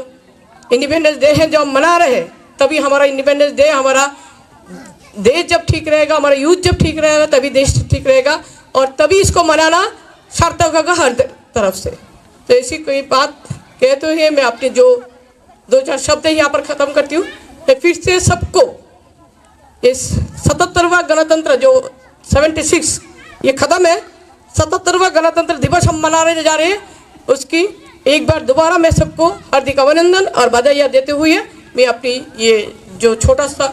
इंडिपेंडेंस डे है, जो हम मना रहे हैं, तभी हमारा इंडिपेंडेंस डे, हमारा देश जब ठीक रहेगा, हमारा यूथ जब ठीक रहेगा, तभी देश ठीक रहेगा और तभी इसको मनाना सार्थक होगा हर तरफ से। तो ऐसी कोई बात कहते हुए मैं अपनी जो दो चार शब्द यहाँ पर ख़त्म करती हूँ। मैं फिर से सबको ये सतहत्तरवां गणतंत्र जो सेवेंटी सिक्स, ये ख़त्म है। सतहत्तरवां गणतंत्र दिवस हम मनाने जा रहे हैं, उसकी एक बार दोबारा मैं सबको हार्दिक अभिनंदन और बधाइयाँ देते हुए मैं अपनी ये जो छोटा सा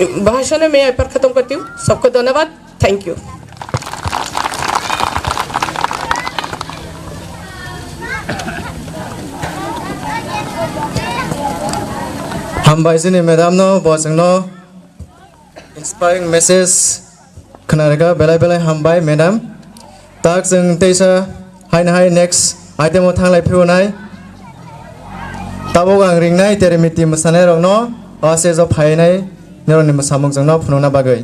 भाषण है, मैं यहाँ पर ख़त्म करती हूँ। सबको धन्यवाद। Thank you. Hambai chini madam no, bo chwngno inspiring message khwnarwkha, belai belai hambai madam. Tak chwng teisa haino hai next item o thanglai phirwnai. Tabuk ang ringnai Terimiti mwsanairokno o stage o phainai norokni mwsamung chwngno phunukna bagwi.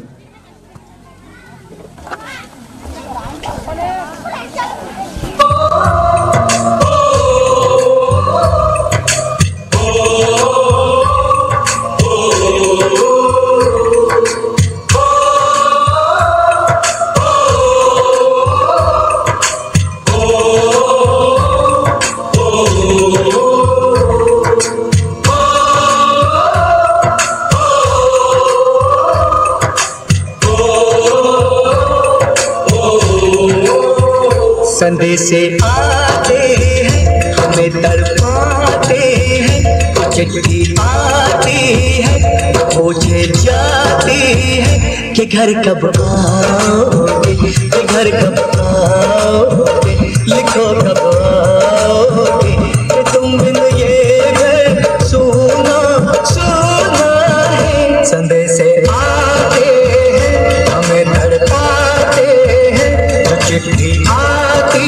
संदेशे आते हैं, हमें तड़पाते हैं, चिट्ठी आती है, पूछे जाती है कि घर कब आओगे, कि घर कब आओगे, लिखो कब आओगे, कि तुम बिन ये घर सूना सूना है। संदेशे आते हैं, हमें तड़पाते हैं, जो चिट्ठी आती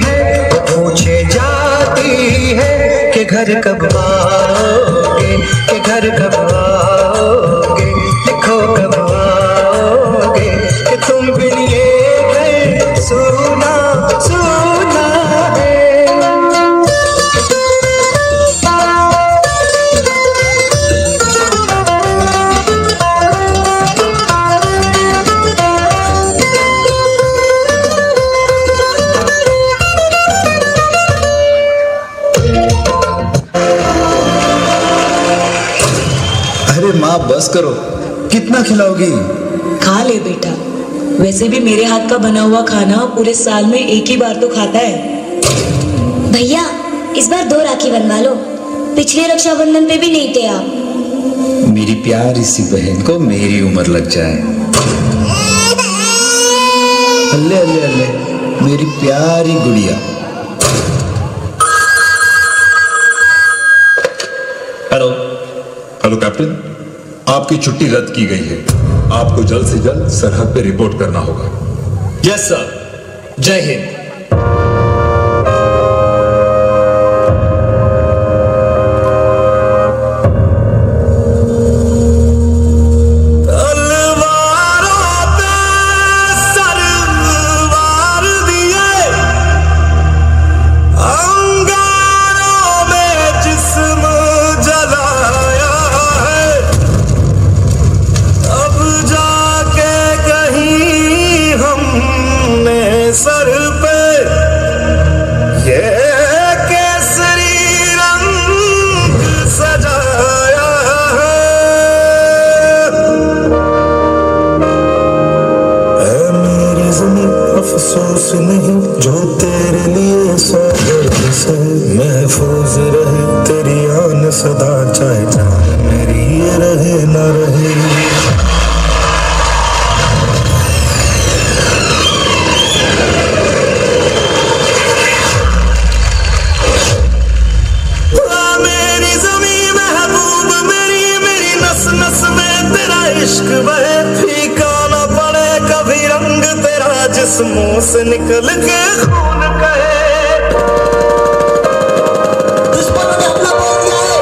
है, वो पूछे जाती है कि घर कब आओगे, कि घर कब आओगे, लिखो कब आओगे, कि तुम बिन ये घर सूना सूना है। अरे माँ, बस करो, कितना खिलाओगी? खा ले बेटा, वैसे भी मेरे हाथ का बना हुआ खाना पूरे साल में एक ही बार तो खाता है। भैया, इस बार दो राखी बनवा लो, पिछले रक्षाबंधन पे भी नहीं थे आप। मेरी प्यारी सी बहन को मेरी उम्र लग जाए। हल्ले, हल्ले, हल्ले, मेरी प्यारी गुड़िया। हेलो। हेलो कैप्टन, आपकी छुट्टी रद्द की गई है। आपको जल्द से जल्द सरहद पे रिपोर्ट करना होगा। यस सर, जय हिंद। तलवारों पे सर वार दिए, अंगारों में जिस्म जलाया है। अब जाके कहीं हमने सर पे ये केसरी रंग सजाया है। ऐ मेरी ज़मीं, अफसोस नहीं जो तेरे लिए सौ दर्द सहे। महफूज रहे तेरी आन सदा, चाहे जान मेरी ये रहे ना रहे। मेरी ज़मीं महबूब मेरी, मेरी नस नस में तेरा इश्क बहे। फीका ना पड़े कभी रंग तेरा, जिस्मों से निकल के खून कहे। दुश्मनों ने हमला बोल दिया है।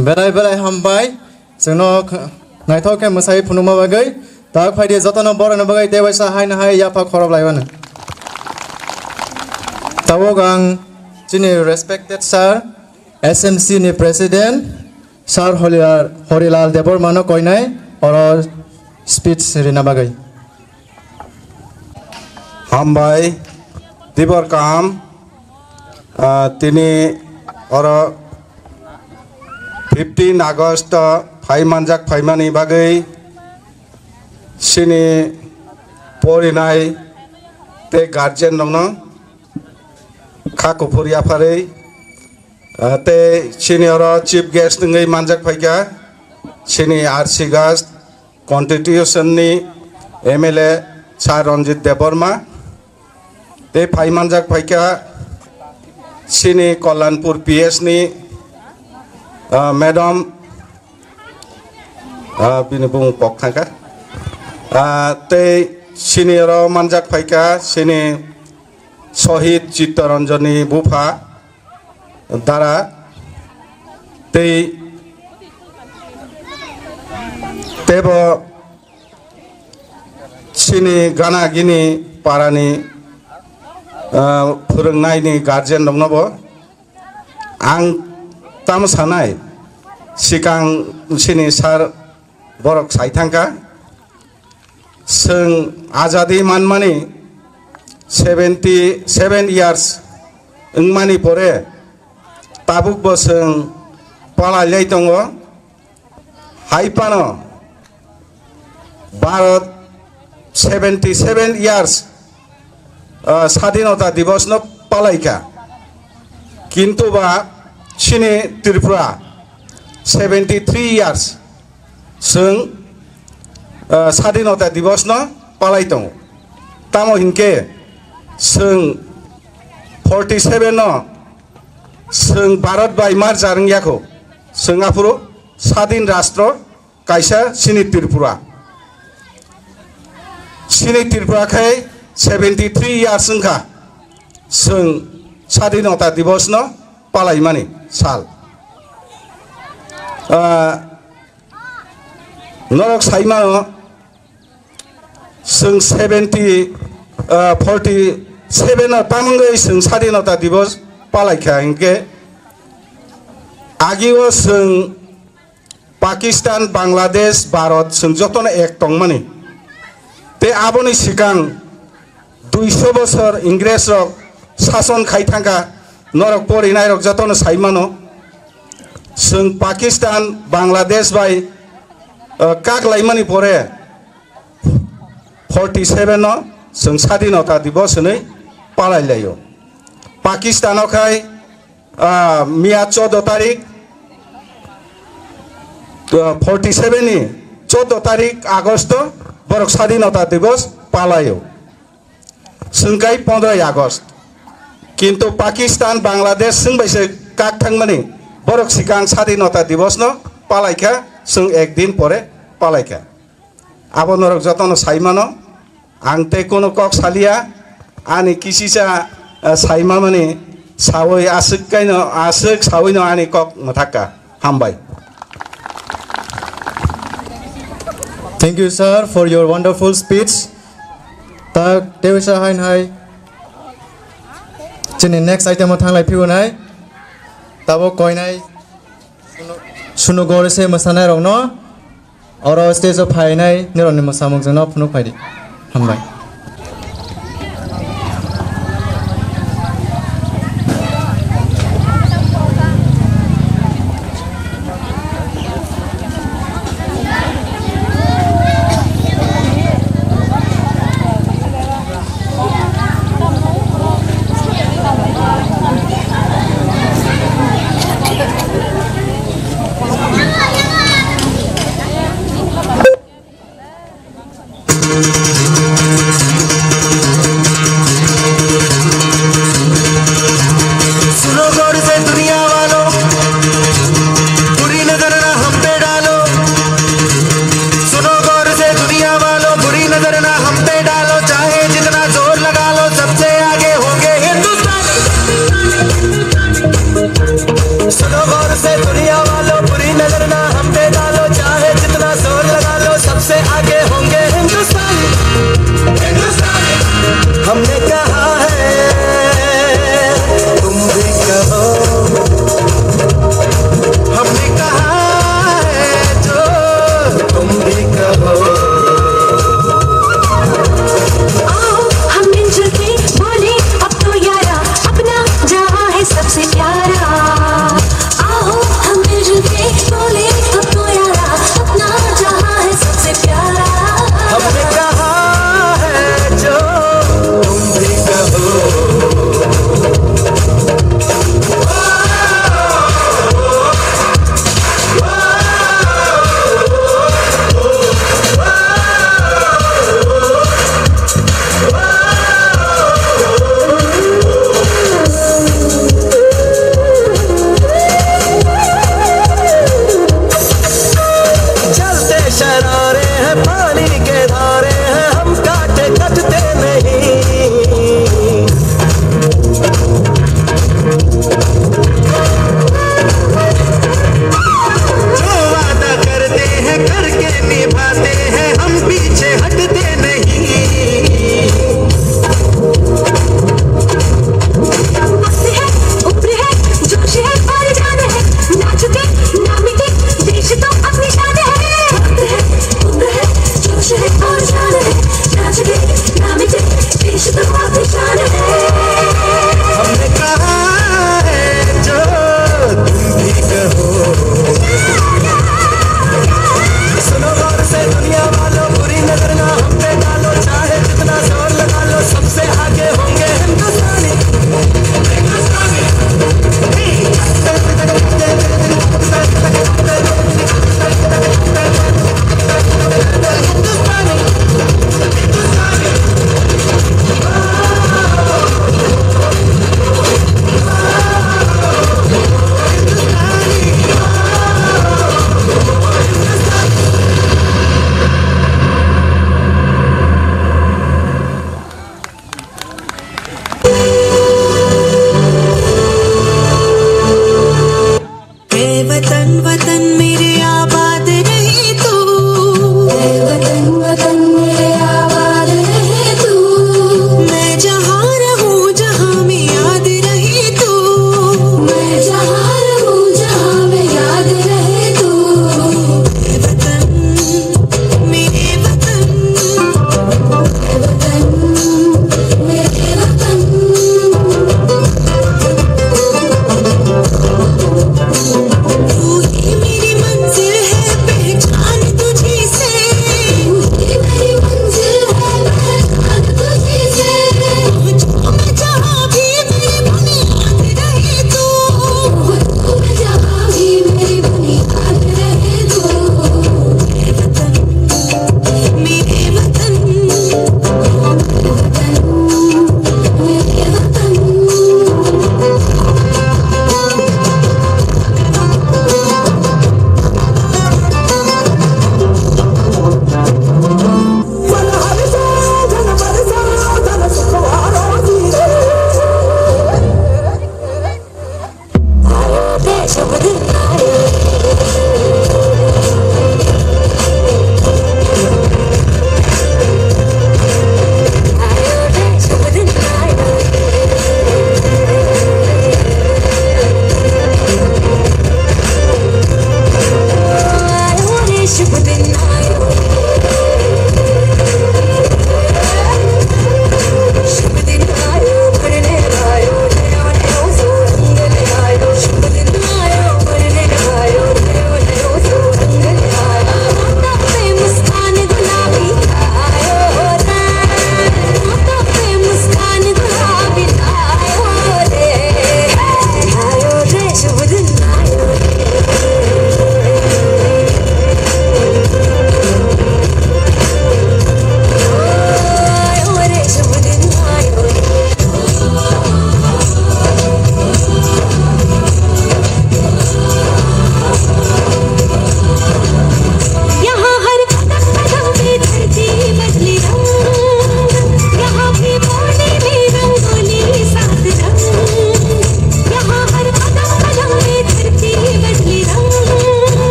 Belai belai hambai, chwngno kh-, naithok khe mwsai phunukma bagwi. Tak phaidi jotono borokni bagwi tei waisa haino hai yapha khorop laimano. Tabuk ang chini respected sir, S M C ni president, sir Horilal, Horilal Debbarma no koinai oro speech rina bagwi. Hambai, tibor kaham, ah, tini oro fifteen August phai manjak phaimani bagwi chini porinai tei guardian rokno kha kuphur yapharwi, ah, tei chini oro chief guest wngwi manjak phaikha chini R C Gas constitution ni M L A sir Ranjit Debbarma. Tei phai manjak phaikha chini Kalyanpur P S ni, ah, madam, ah, bini bumung kok thangkha. Ah, tei chini oro manjak phaikha chini Sohid Chittaranjan ni bupha dara tei tebo chini gana gini parani, ah, phwrwngnaini guardian rokno bo ang tamo sanai, sikang chini sir borok sai thangkha, chwng ajadi manmani seventy seven years wngmani pore tabuk bo chwng palai lai tongo. Hai phano Bharat seventy seven years, ah, Sadinota Divos no palai kha. Kintu ba chini Tripura seventy three years chwng, ah, Sadinota Divos no palai tongo. Tamo hinkhe chwng forty seven no chwng Bharat bai merger wngya kho. Chwng aphuru Sadin Rastro kaisa chini Tripura. Chini Tripura khai seventy three years wngkha chwng Sadinota Divos no palaimani sal. Ah, norok saimano chwng seventy, ah, forty seven no tamungwi chwng Sadinota Divos palaikha hinkhe agio chwng Pakistan, Bangladesh, Bharat chwng jotono ek tongmani. Tei aboni swkang duiso bosor Ingres rok sason khai thangkha, norok porinai rok jotono saimano. Chwng Pakistan, Bangladesh bai, uh, kak laimani pore forty seven no chwng Sadinota Divos hwnwi palai laio. Pakistan o khai ah, miya chordo tarik, ah, forty seven ni chordo tarik Agosto borok Sadinota Divos palaio. Chwng kai pondroi Agost. Kintu Pakistan, Bangladesh chwng bai se kak thangmani borok swkang Sadinota Divos no palaikha, chwng ek din pore palaikha. Abo norok jotono saimano, ang tei kunu kok salia, ani kisisa, eh, saimamani sawi aswk kaino, aswk sawino ani kok mwthakka. Hambai. Thank you, sir, for your wonderful speech. Tak tewisa hain hai. Chini next item o thanglai phiunai. Tabo koinai sunu gore se mwsanai rokno. Oro stage o phainai nirokni mwsamung chwngno phunuk phaidi. Hambai. वतन वतन मेरे आबाद रहे तू। ऐ वतन वतन मेरे आबाद रहे तू। मैं जहाँ रहूँ जहाँ में याद रहे तू। मैं जहाँ रहूँ जहाँ में याद रहे तू। ऐ वतन, मेरे वतन, ऐ वतन, मेरे वतन। तू ही मेरी मंजिल है, पहचान तुझी से। तू ही मेरी मंजिल है, पहचान तुझी से। पहुंचूं मैं जहां भी, मेरी बुनियाद रहे तू। पहुंचूं मैं जहां भी, मेरी बुनियाद रहे तू। मेरे वतन, मेरे वतन।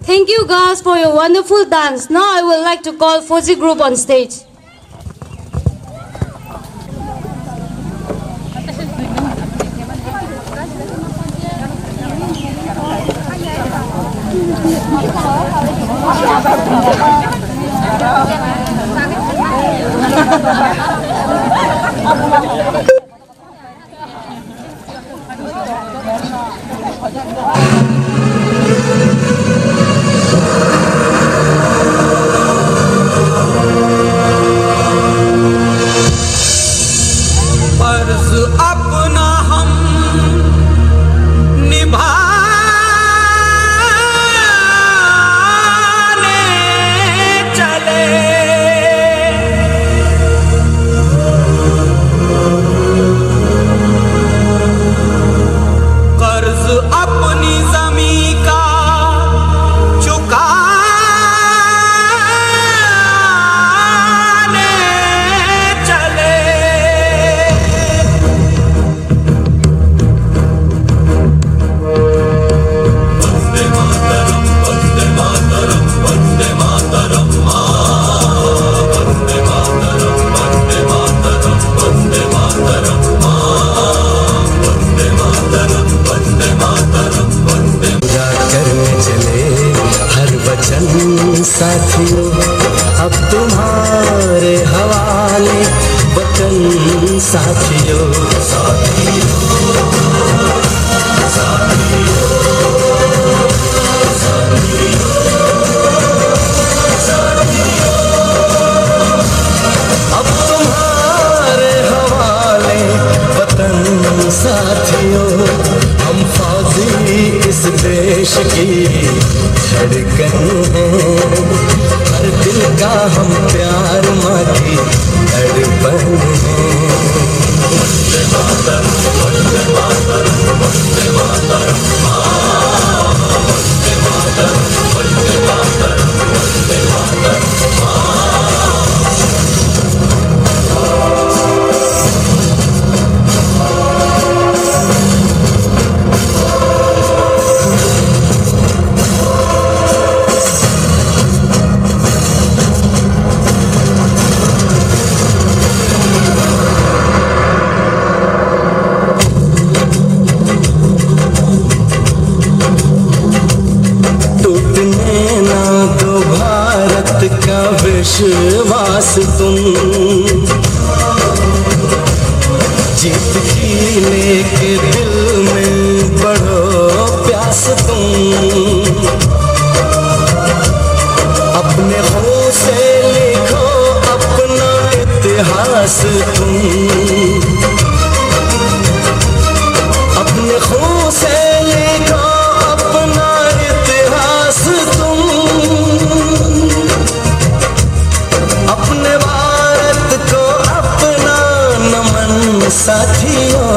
Thank you, girls, for your wonderful dance. Now I would like to call Fauzi group on stage. फर्ज अपना हम निभाने चले। जीत की लेके दिल में बढ़ो प्यास तुम, अपने खून से लिखो अपना इतिहास तुम, अपने खून से लिखो अपना इतिहास तुम। अपने भारत को अपना नमन साथियों,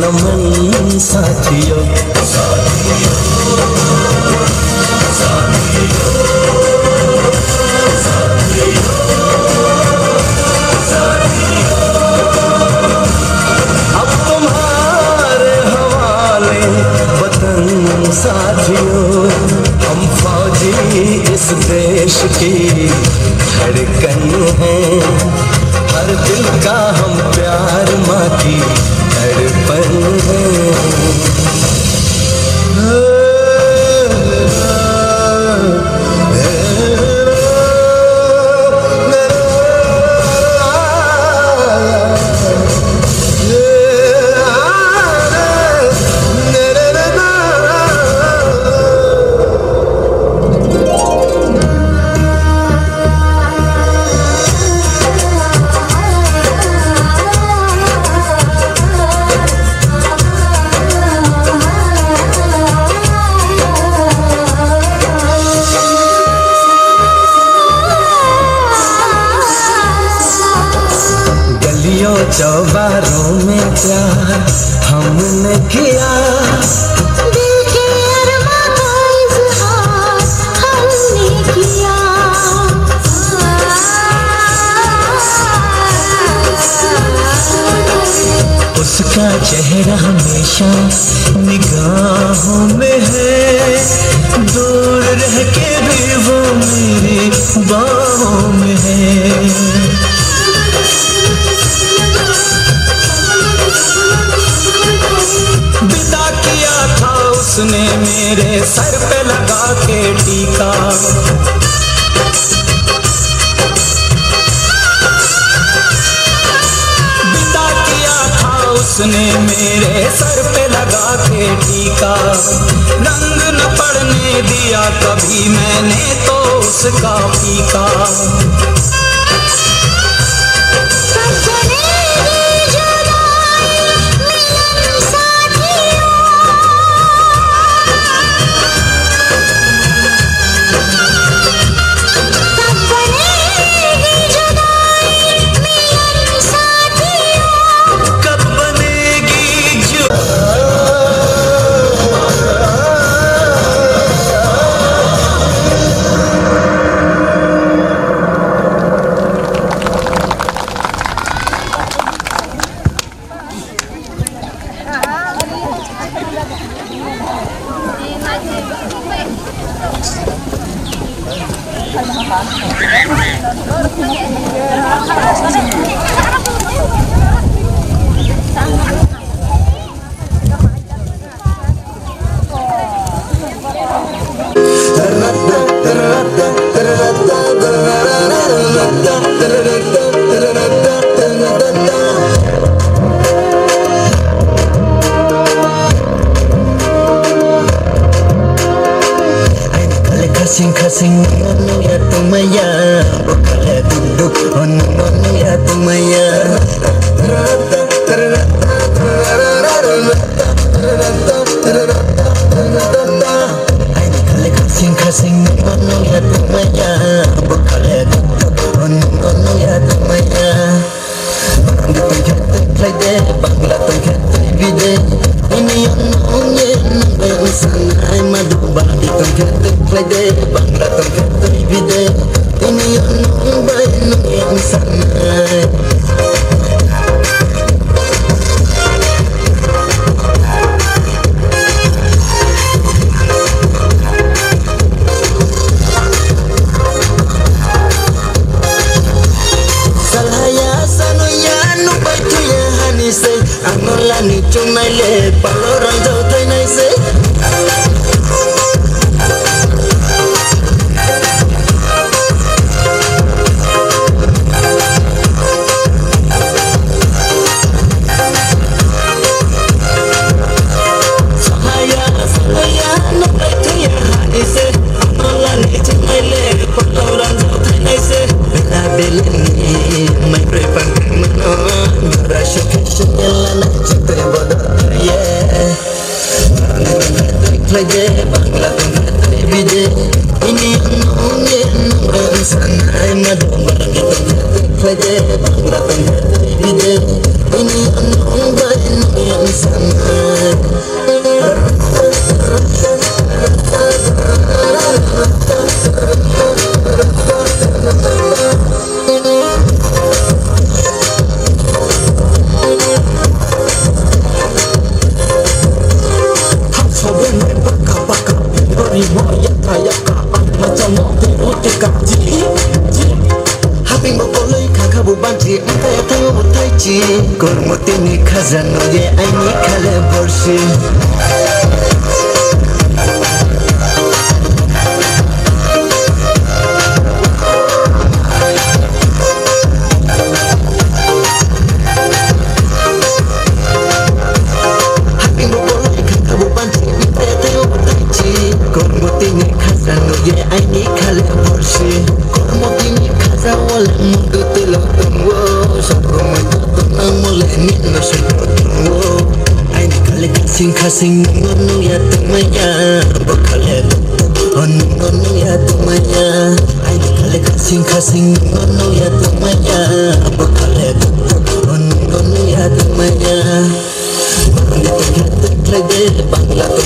नमन साथियों। अब तुम्हारे हवाले वतन साथियों, हम फौजी इस देश की धड़कन है, हर दिल का हम प्यार माँ की तड़पन है। गलियों चौबारों में प्यार हमने किया। दिल के अरमा का इजहार हमने किया। उसका चेहरा हमेशा निगाहों में है, दूर रह के भी वो मेरी बाहों में है। विदा किया था उसने मेरे सर पे लगा के टीका। विदा किया था उसने मेरे सर पे लगा के टीका। रंग न पड़ने दिया कभी मैंने तो उसका फीका। Khasing khasing nungya tongmaya, bokale duk duk, oh nungya tongmaya. Aini khale khasing khasing nungno nungya tongmaya, bokale duk duk, oh nungno nungya tongmaya. Hindi tongkhe twi khlaide, Bangla tongkhe twi bide. Ini yang nungye nungbe usanai madu. Hindi tongkhe twi khlaide, Bangla tongkhe twi bide. Ini yang nungbe nungye usanai. Salhaya sanoya nubai thuya hani se, ang no lani chungnai le palo rang jao thainai se. Chengela na chutri bodor ye. Bangla tong khatai bide. Ini nung ye nung sanai ma dong. Bangla tong khatai bide. Ini nung bai nung sanai. Haping bo koloi khakha bo banchi, mtai thango bo taichi. Kormo tini khaja no ye aini khale borsi. Haping bo koloi khakha bo banchi, mtai thango bo taichi. Kormo tini khaja no ye aini khale borsi. Kormo tini khaja wale mundu tilo tongwo. Sokomoi to tongmole nino sokomoi tongwo. Aini khale khasing khasing nungo nuya tongmaya. Bo khale tok tok o nungo nuya tongmaya. Aini khale khasing khasing nungo nuya tongmaya. Bo khale tok tok o nungo nuya tongmaya. Bangla tong khatai bide, Bangla tong